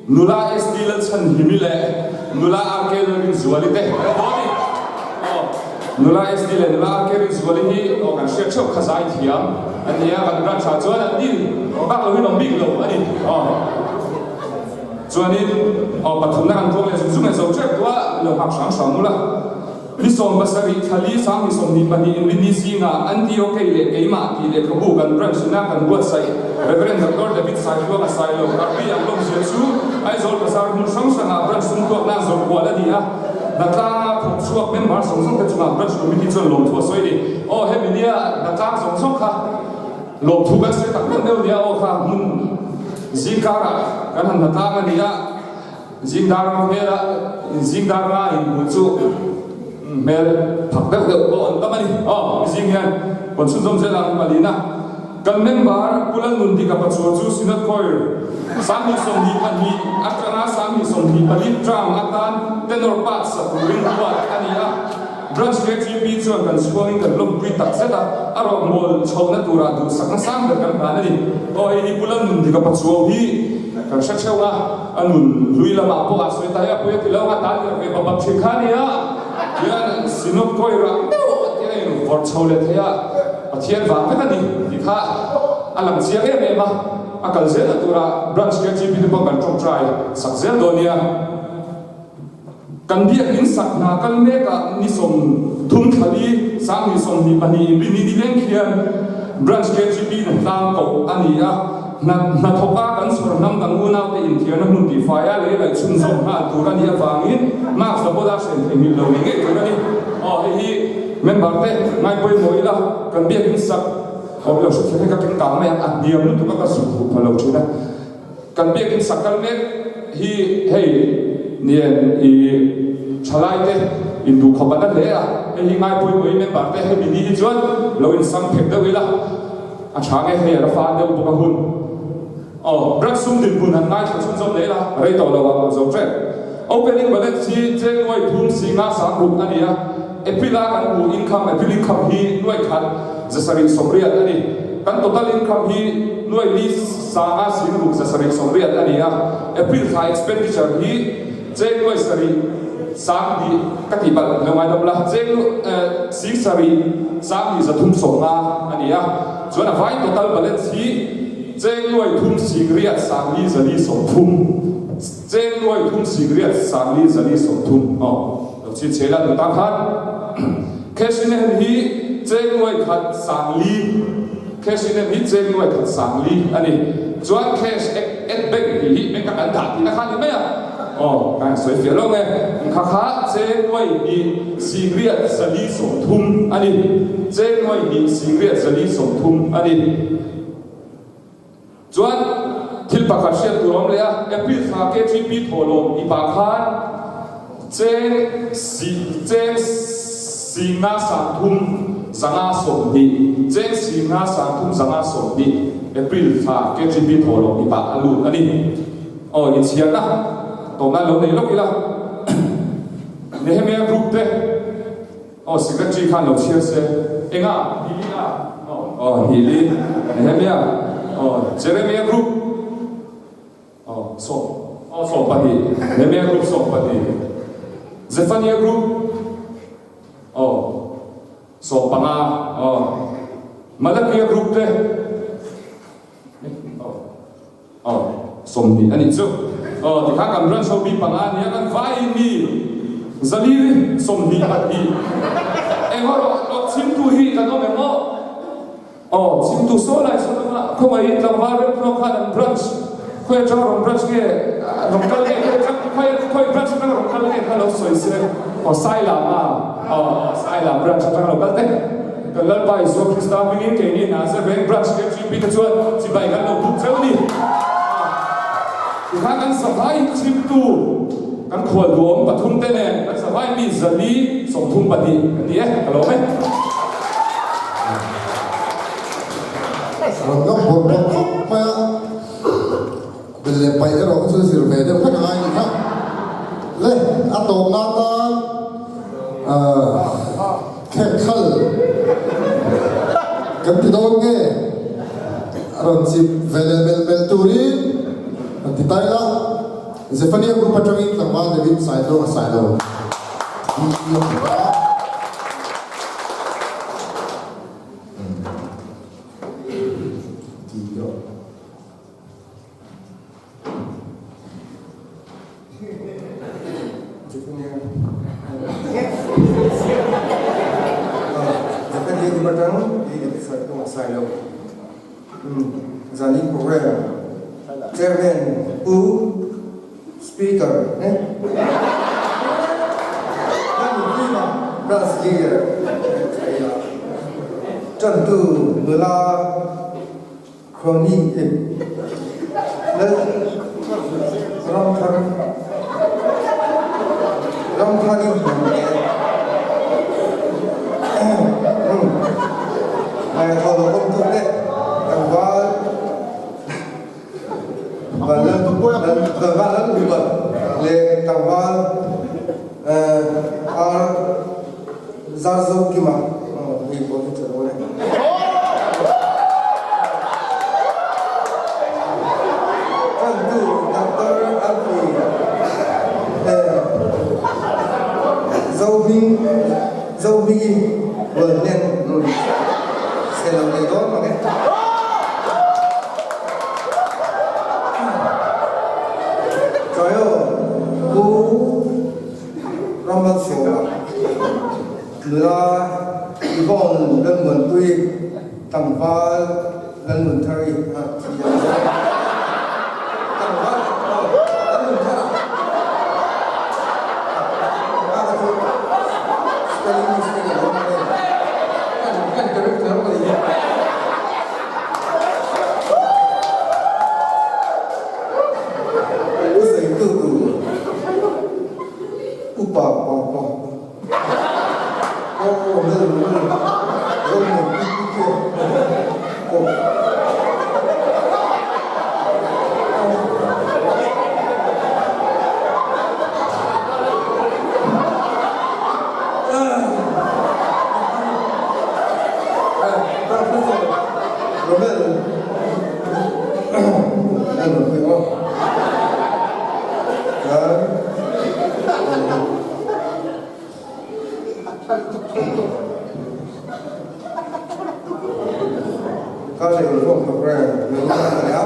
Nula SD Lalchhanhimi leh Nula RK Lalrinzuali te an dawn a ni. Aw, Nula SD leh Nula RK Rinzuali hi aw kan hriat theuh kha zai thiam an ni a, kan branch ah chuan an ni bak lo in awm bik lo a ni. Aw, chuanin aw pathumna kan tuang leh zung zung leh zo tep tawh a, min lo nghak hram hram ula. Ni 70 thla li 2022 inrinni zingah Antioch leh keimah tih lehkhabu kan branch ina kan buatsaih Rev. Doctor David Saitluanga Sailo Karbi ang lawmzia chu Aizawl Bazar hmun hrang hrangah branch sumtuakna zawrh kual a ni a, hnatlanga thawk chhuak member zawng zawng te chungah branch committee chuan lawmthu a sawi a ni. Aw hemi nia hnatlang zawng zawng kha. Lawmthu kan sawi tak meuh meuh nia aw kha hmun zingkarah kan han hlatlang a ni a, zingdar hmela zingdar nga inhmuh chu hmel phak deuh deuh pawh an tam a ni. Aw zing hian kawn chhunzawm zel ang palina kan member Pu Lalnundika Pachuau chu Synod Choir 2022 atanga 2024 term atan tenor part sa turin ruat a ni a. Branch KTP chuan kan chhuangin kan lawmpui tak zet a, a rawngbawl chhohna turah duhsakna sang ber kan hlan a ni. Aw hei hi Pu Lalnundika Pachuau hi kan hre theuh a, a nun hlui lamah pawh a sawi ta hi a pawi a ti lo, a tan leh ve bap bap thin kha a nia. Tihian Synod kawi rah meuh a tia in vawrh chho leh thei a, Pathian vang vek a ni tih kha a lang chiang em em a, a kal zelna turah Branch KTP te pawh kan tawngtai sak zel dawn nia. Kan biakinn sak hna kal mekah ni 30 thla li 2022 inrini ni leng khian Branch KGP in hlang koh a ni a, hna hnathawka kan chhawr hnam dang unaute inthiarna hmun tihfaia lei laih chhunzawm nghal tur a nih avangin mask la bawla hren theihnghilh lo ni ngei tur a ni. Aw hei hi member te ngaipawimawh ila kan biakinn sak awm lo hrethiam hi ka keng kang mai a, a hniam lutuk a ka zuk huh pha lo thin a. Kan biakinn sak kal mek hi hei nien i thalai te induhkhawp an la hle a, hei hi ngaipawimawhin member te hemi ni hi chuan lo insang phek deuh ila a tha nge hei a la fal deuh bawk a hun. Aw, Branch sum dinhmun han ngaithla chhunzawm leh ila rei tawh lo ang zo ṭep. Opening balance hi cheng nuai thum singa sang ruk a ni a, April a kan hmuh income, April income hi nuai khat 780 a ni. Kan total income hi nuai li sanga singruk 780 a ni a. April thla expenditure hi cheng nuai sarih sang hnih ka tih palh lo ngaidam la, cheng sing sarih sang hnih 350 a ni a. Chuan a vai total balance hi cheng nuai thum singriat sang li 430. Cheng nuai thum singriat sang li 430. Aw. Lo chhin chhe la duh tan khan cash in hand hi cheng nuai khat sang li cash in hand hi cheng nuai khat sang li a ni. Chuan cash at bank tih hi bank a kan dah tihna kha a ni mai a. Aw ka han sawi fiah lo nge. Kha kha cheng nuai hnih singriat 430 a ni. Cheng nuai hnih singriat 430 a ni. Chuan thil pakhat hriat tur a awm leh a, April thla KTP thawhlawm i pah khan cheng si cheng singa 30 520, cheng singa 30 520 April thla KTP thawhlawm i pah a lut a ni. Aw inchhiarna tawmna lo nei lawk ila Nehemia group te. Aw secretary khan lo chhiar se. Enga? Hili a? Aw Hili. Nehemia. Aw Jeremia group. Aw sawm. Aw 12. Nehemia group 12. Zephania group. Aw 15. Aw Malakia group te. Aw, 20 a nih chu. Aw, tikhan kan branch ho bi panga a nia, kan vaiin mi 422. Eng erawh lawk chhimtu hi kan awm em aw? Aw, chhimtu saw lai saw lama khawngaihin tlangval remtluang khan an branch khawi atanga rawn branch nge rawn kal nge khawi atang khawi khawi branch atanga rawn kal nge kha lo sawi se. Aw, Sailam a, aw, Sailam branch atanga lo kal te. Kan Lalpa Isua Krista hmingin keini Nazareth Veng Branch KGP te chuan chibai kan lo buk cheu a ni. Tikhan kan zavai chhimtu kan khual duhawm pathum te nen kan zavai mi 432 kan ni e, ka lawm e. Rawn ngam bawrh bawrh khawp mai a, bel leh paih erawh chu zir ve deuh hlek a ngai ni kha. Le, a tawpna atan ahh. Khekhal kan ti dawn nge? A rawn chip ve leh melh melh turin an ti tai la. Zephaniah group atangin tlangval David Sailo a Sailo hi a hmu a. Ti rawh. Zanin program Chairman Pu Speaker Branch Leader Tantu Nula. Crony Lal Ramthar Ramthari Hnamte Thaw lo awmtute tlangval Tlangval Lalhubat leh tlangval Ar Zarzokima hei pawh hi tha dawn e. Tantu Doctor Anthony Zohming Zohmingi Rualhnen chhe lo leh dawn mang e. Chawi aw Pu Rammalsawma nula Yvonne Lalmuanpui tlangval Lalnunthari a thi a ni. Tlangval aw Lalnunthara a ka chu spelling mistake a lo awm a ni. Kan kan correct kher mai hi. Pu Zeitu tur upa pa pa. Ka leh inkhawm program lo la a ni a,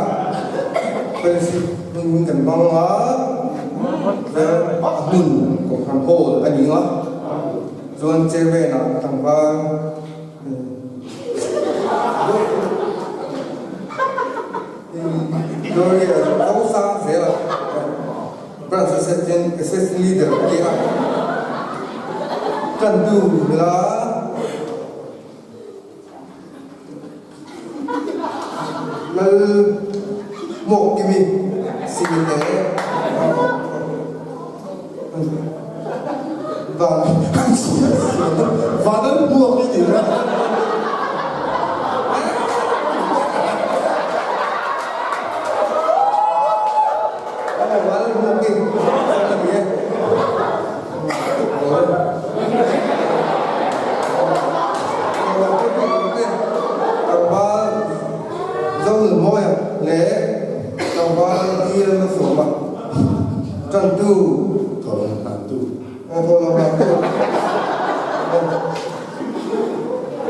fellowship hmun kan hmang a, hmun kohhran hall a ni a, chuan chairman ah tlangval Gloria Zosang zel a. Branch Assistant Assistant Leader a ni a, Tantu nula Lal Hmuakkimi Sinte Van Van an hmuak i tih kha. Tlangval Zonunmawia leh Tlangval Ian Sawma Tantu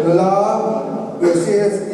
Nula ACST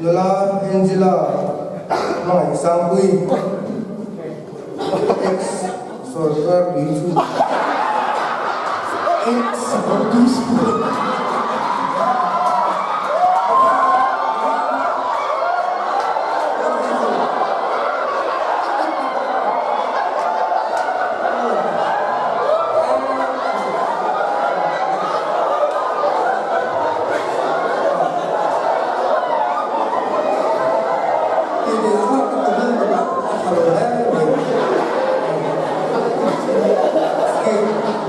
Nula Angela hmangaih Sangpui ex sorkar tui chu Ex sorkar tui chu.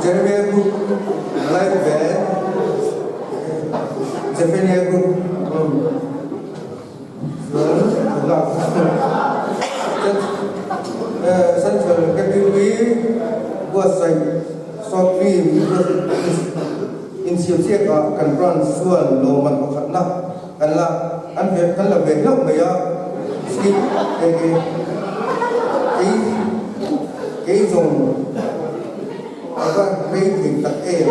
Jeremiah Group Live Band Zephaniah Group Central KPP buatsaih short film insiamsiak ah kan branch chuan lawmman pakhatna kan la an ve kan la ve hlauh mai a. Skip ege kei kei zawng a va rei thei tak em.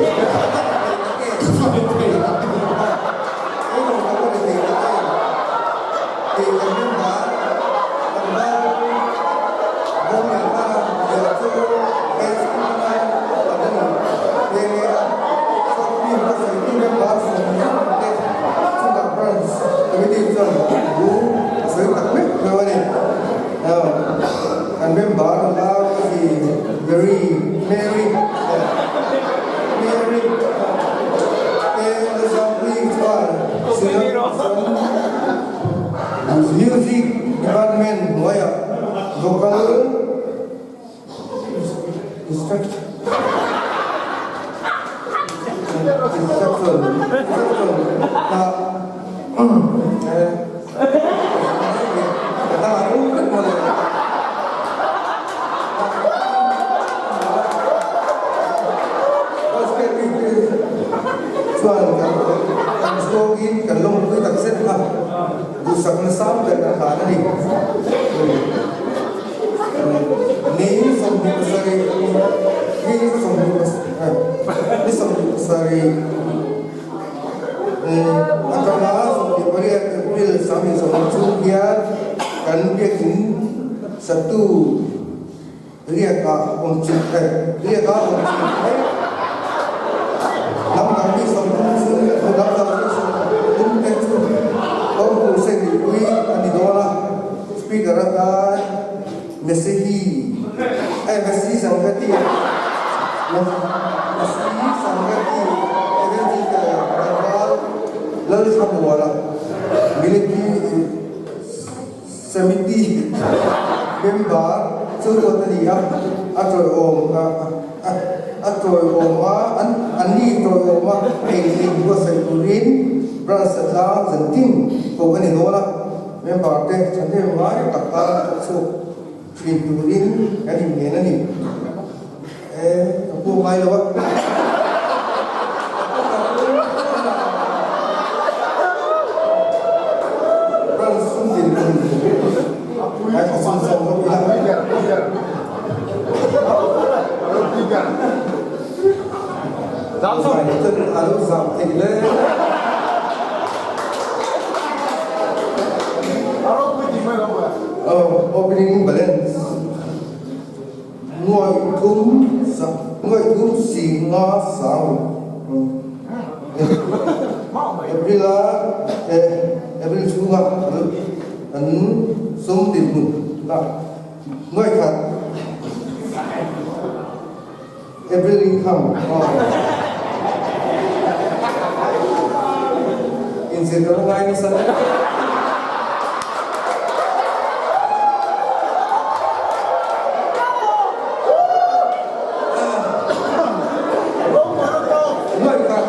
Kei zawng ka va rei thei tak em. Kei kan member kan va bawm leh hman a lian chu he school a kan la ni nghe nghe a. Chuan film ka sawi tu member 30 te chungah branch committee chuan thu a sawi tak vek hlauh a ni. Kan member nula Rosie Mary Mary Mary te Lalzampuii chuan Music Department hnuaiah Vocal Instructor Instruction ah Chuan kan chhuangin kan lawmpui tak zet a, duhsakna sang ber kan hlan a ni. Ni 27, ni 27, ni 27 atanga 28 April 2020 chhung hian kan biakin satu Riaka awm chilh eh Riaka awm chilh mek hnam dang mi 30 chu hnam dang mi 30 te chu Tawngpur Sengpui a ni dawn a, Speaker atan Mesihi eh Mesi Sangati Mesi Sangati Evangelical Tlangval Lalthamuala Military Samiti member chu ruat a ni a, a tawiawm a a tawiawm a an ni tawiawm a ei ei buatsaih turin branch atlang zan tin koh a ni dawn a, member te thahnem ngai tak tan thawk chhuak thin turin kan inmen a ni. E, ka pu ngai lo a. Opening balance. Nuaih thum nuaih thum si nga sang April a April chhunga an sum dinhmun lak nuaih khat April income inzir ka la ngai nasa. Nuaih khat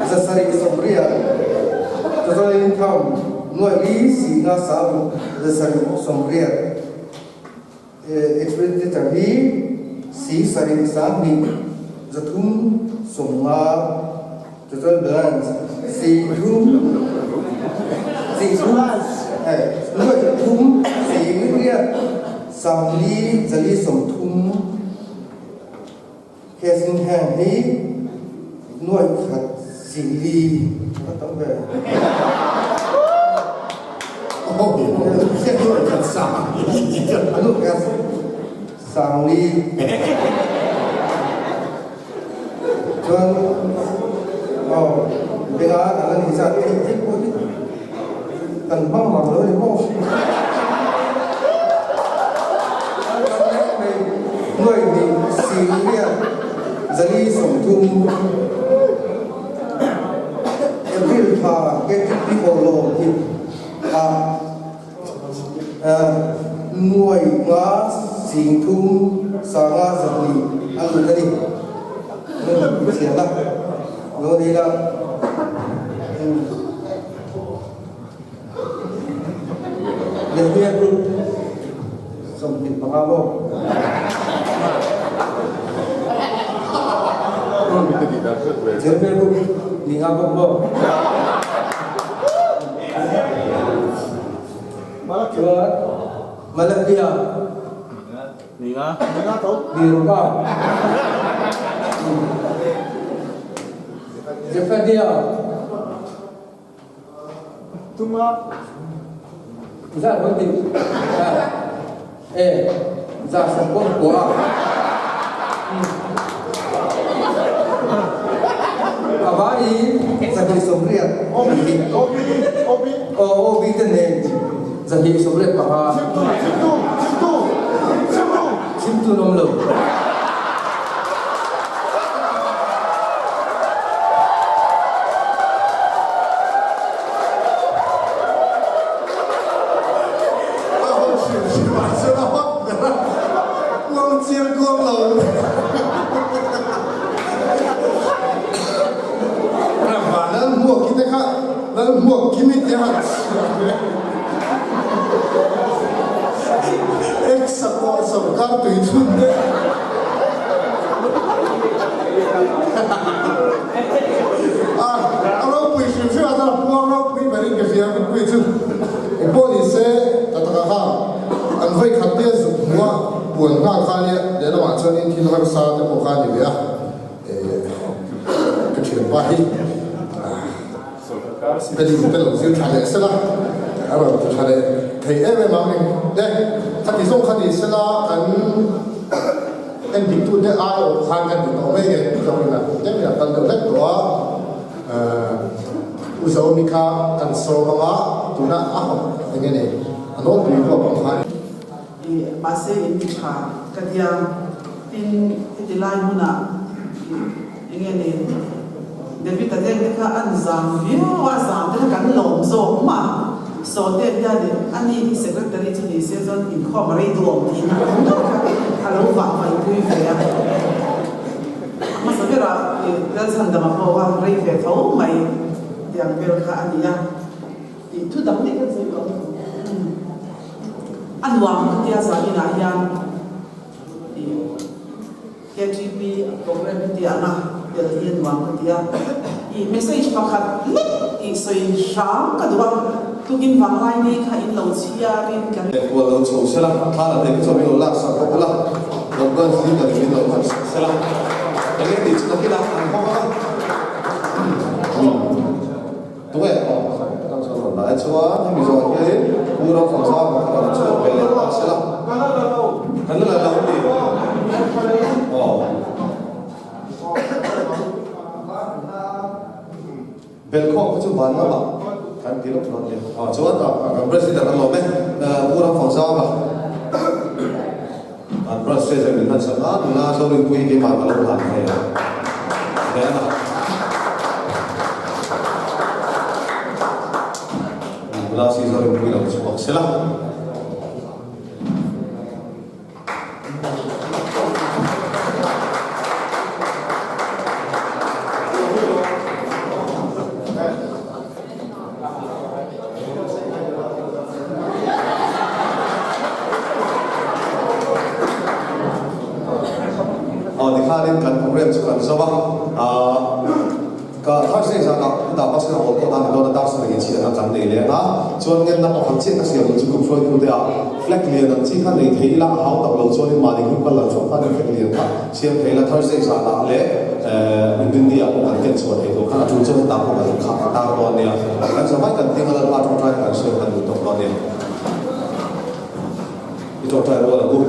zasarih sawmriat total income nuaih li si nga sang zasarih sawmriat. Expenditure hi si sarih 2000 350 total balance si thum si thum nuai thum si riat 4 4 30 Cash in hand hi nuai khat 4 a tam ve. Nuai khat 4. Nuai khat 4. Chuan aw benga kan la nih zat theih theih pawh hi kan hmang mang lo ni maw. Nuai hnih 4 4 30 April thla KTP Hawlawm hi a nuai nga 30 sanga 200 a lut a ni. Inchhiarna lo nei la. Nehemia Group 25 maw? Nehemia Group 5 bawk maw? Malakia. Ninga. Ninga tho. Niruka. Zephaniah. Tunga. Za hon ti. E za sawm kua. Avai 220. OB OB OB. Aw OB te nen 225. Chhimtu chhimtu chhimtu chhimtu. Chhimtu an awm lo. A ho hrim hrim ah chuan a hot ber a, kuang chiang kuang lo. Lalhmuaki te kha Lalhmuak kimi te han chhiar ve. Ek sakawh sorkar tui chhun te. A a ropui hrim hrim a chuan a puang ropui berin ka hria mipui chu engpawh ni se ta taka kha an vawi khat te zuk hmuh a puan nghal kha nia lehlamah chuanin thil harsa te pawh kha a ni ve a eh ka thianpa hi spelling te lo zir tha leh sela a rawn ti tha leh thei em em ang le khati zawng kha ni sela kan En diktute ai awm khan kan ti tawh mai nge tih zawk in a tlem in a kal deuh hlek tawh a, U Zomi kha kan sawm ang a, tuna a hawk eng nge ni a nawlpui huap ang khan. I mahse in ti tha ka tia, tin heti lai hmunah i eng nge ni David-a te te kha an zam viau a, zam te kha kan lawm zawk mah a, Sawte hian ani hi secretary chu ni se chuan inkhawm a rei duh awm tih na ang deuh kha a lo vah vai pui ve a. A hmasa berah Lalchhandama pawh kha rei ve tho mai tih ang vel kha a ni a, tih thu dang daih kan sawi tawh ang. A nuam ka tia zaninah hian KTP program hi tih ang a, tel hi a nuam ka ti a. I message pakhat lek tih sawi hram ka duh a, tukin vanglai ni kha in lo chhiarin ka ring. Enkual lo chho sela, thla la thei chu min lo lak sak bawk ula, Lockdown leader in min lo hman sak sela, enge tih chu takin a an hawng ang a. Tunge aw atang chuan rawn la e chuan hemi zawh hianin Pu Ramfangzau kha rawn chhuak ve leh ta sela. Kan la la lo ni. Aw. Belkhawm kha chu van lamah kan ti lawk dawn nia. Aw chuan kan President an lawm e Pu Ramfangzau kha. An branch treasurer min hman sak a, nula Zorinpuii hi keimah ka lo hlan thei a. Hle a. Nula si Zorinpuii lo chhuak sela. Aw tikhanin kan program chu kan zo a, ah ka Thursday zanah hetah bus kan haw pawh tan ni dawn a, dar sarih chhiatna kan nei leng a, chuan ngenna pakhat chiah ka siam lo chu kum hruaitute ah flag lian ang chi kha nei thei ila a hau tak lo chuanin mahni group kal lo chhuak khanin flag lian kha siam thei ila Thursday zanah leh Inrinni ah pawh kan ken chhuah thei tur khan a tul chuan hetah pawh kan khah tar dawn nia. Kan zavai kan ding a Lalpa tawngtai kan sawi kan duh tawk dawn nia. I tawngtai rual ang u.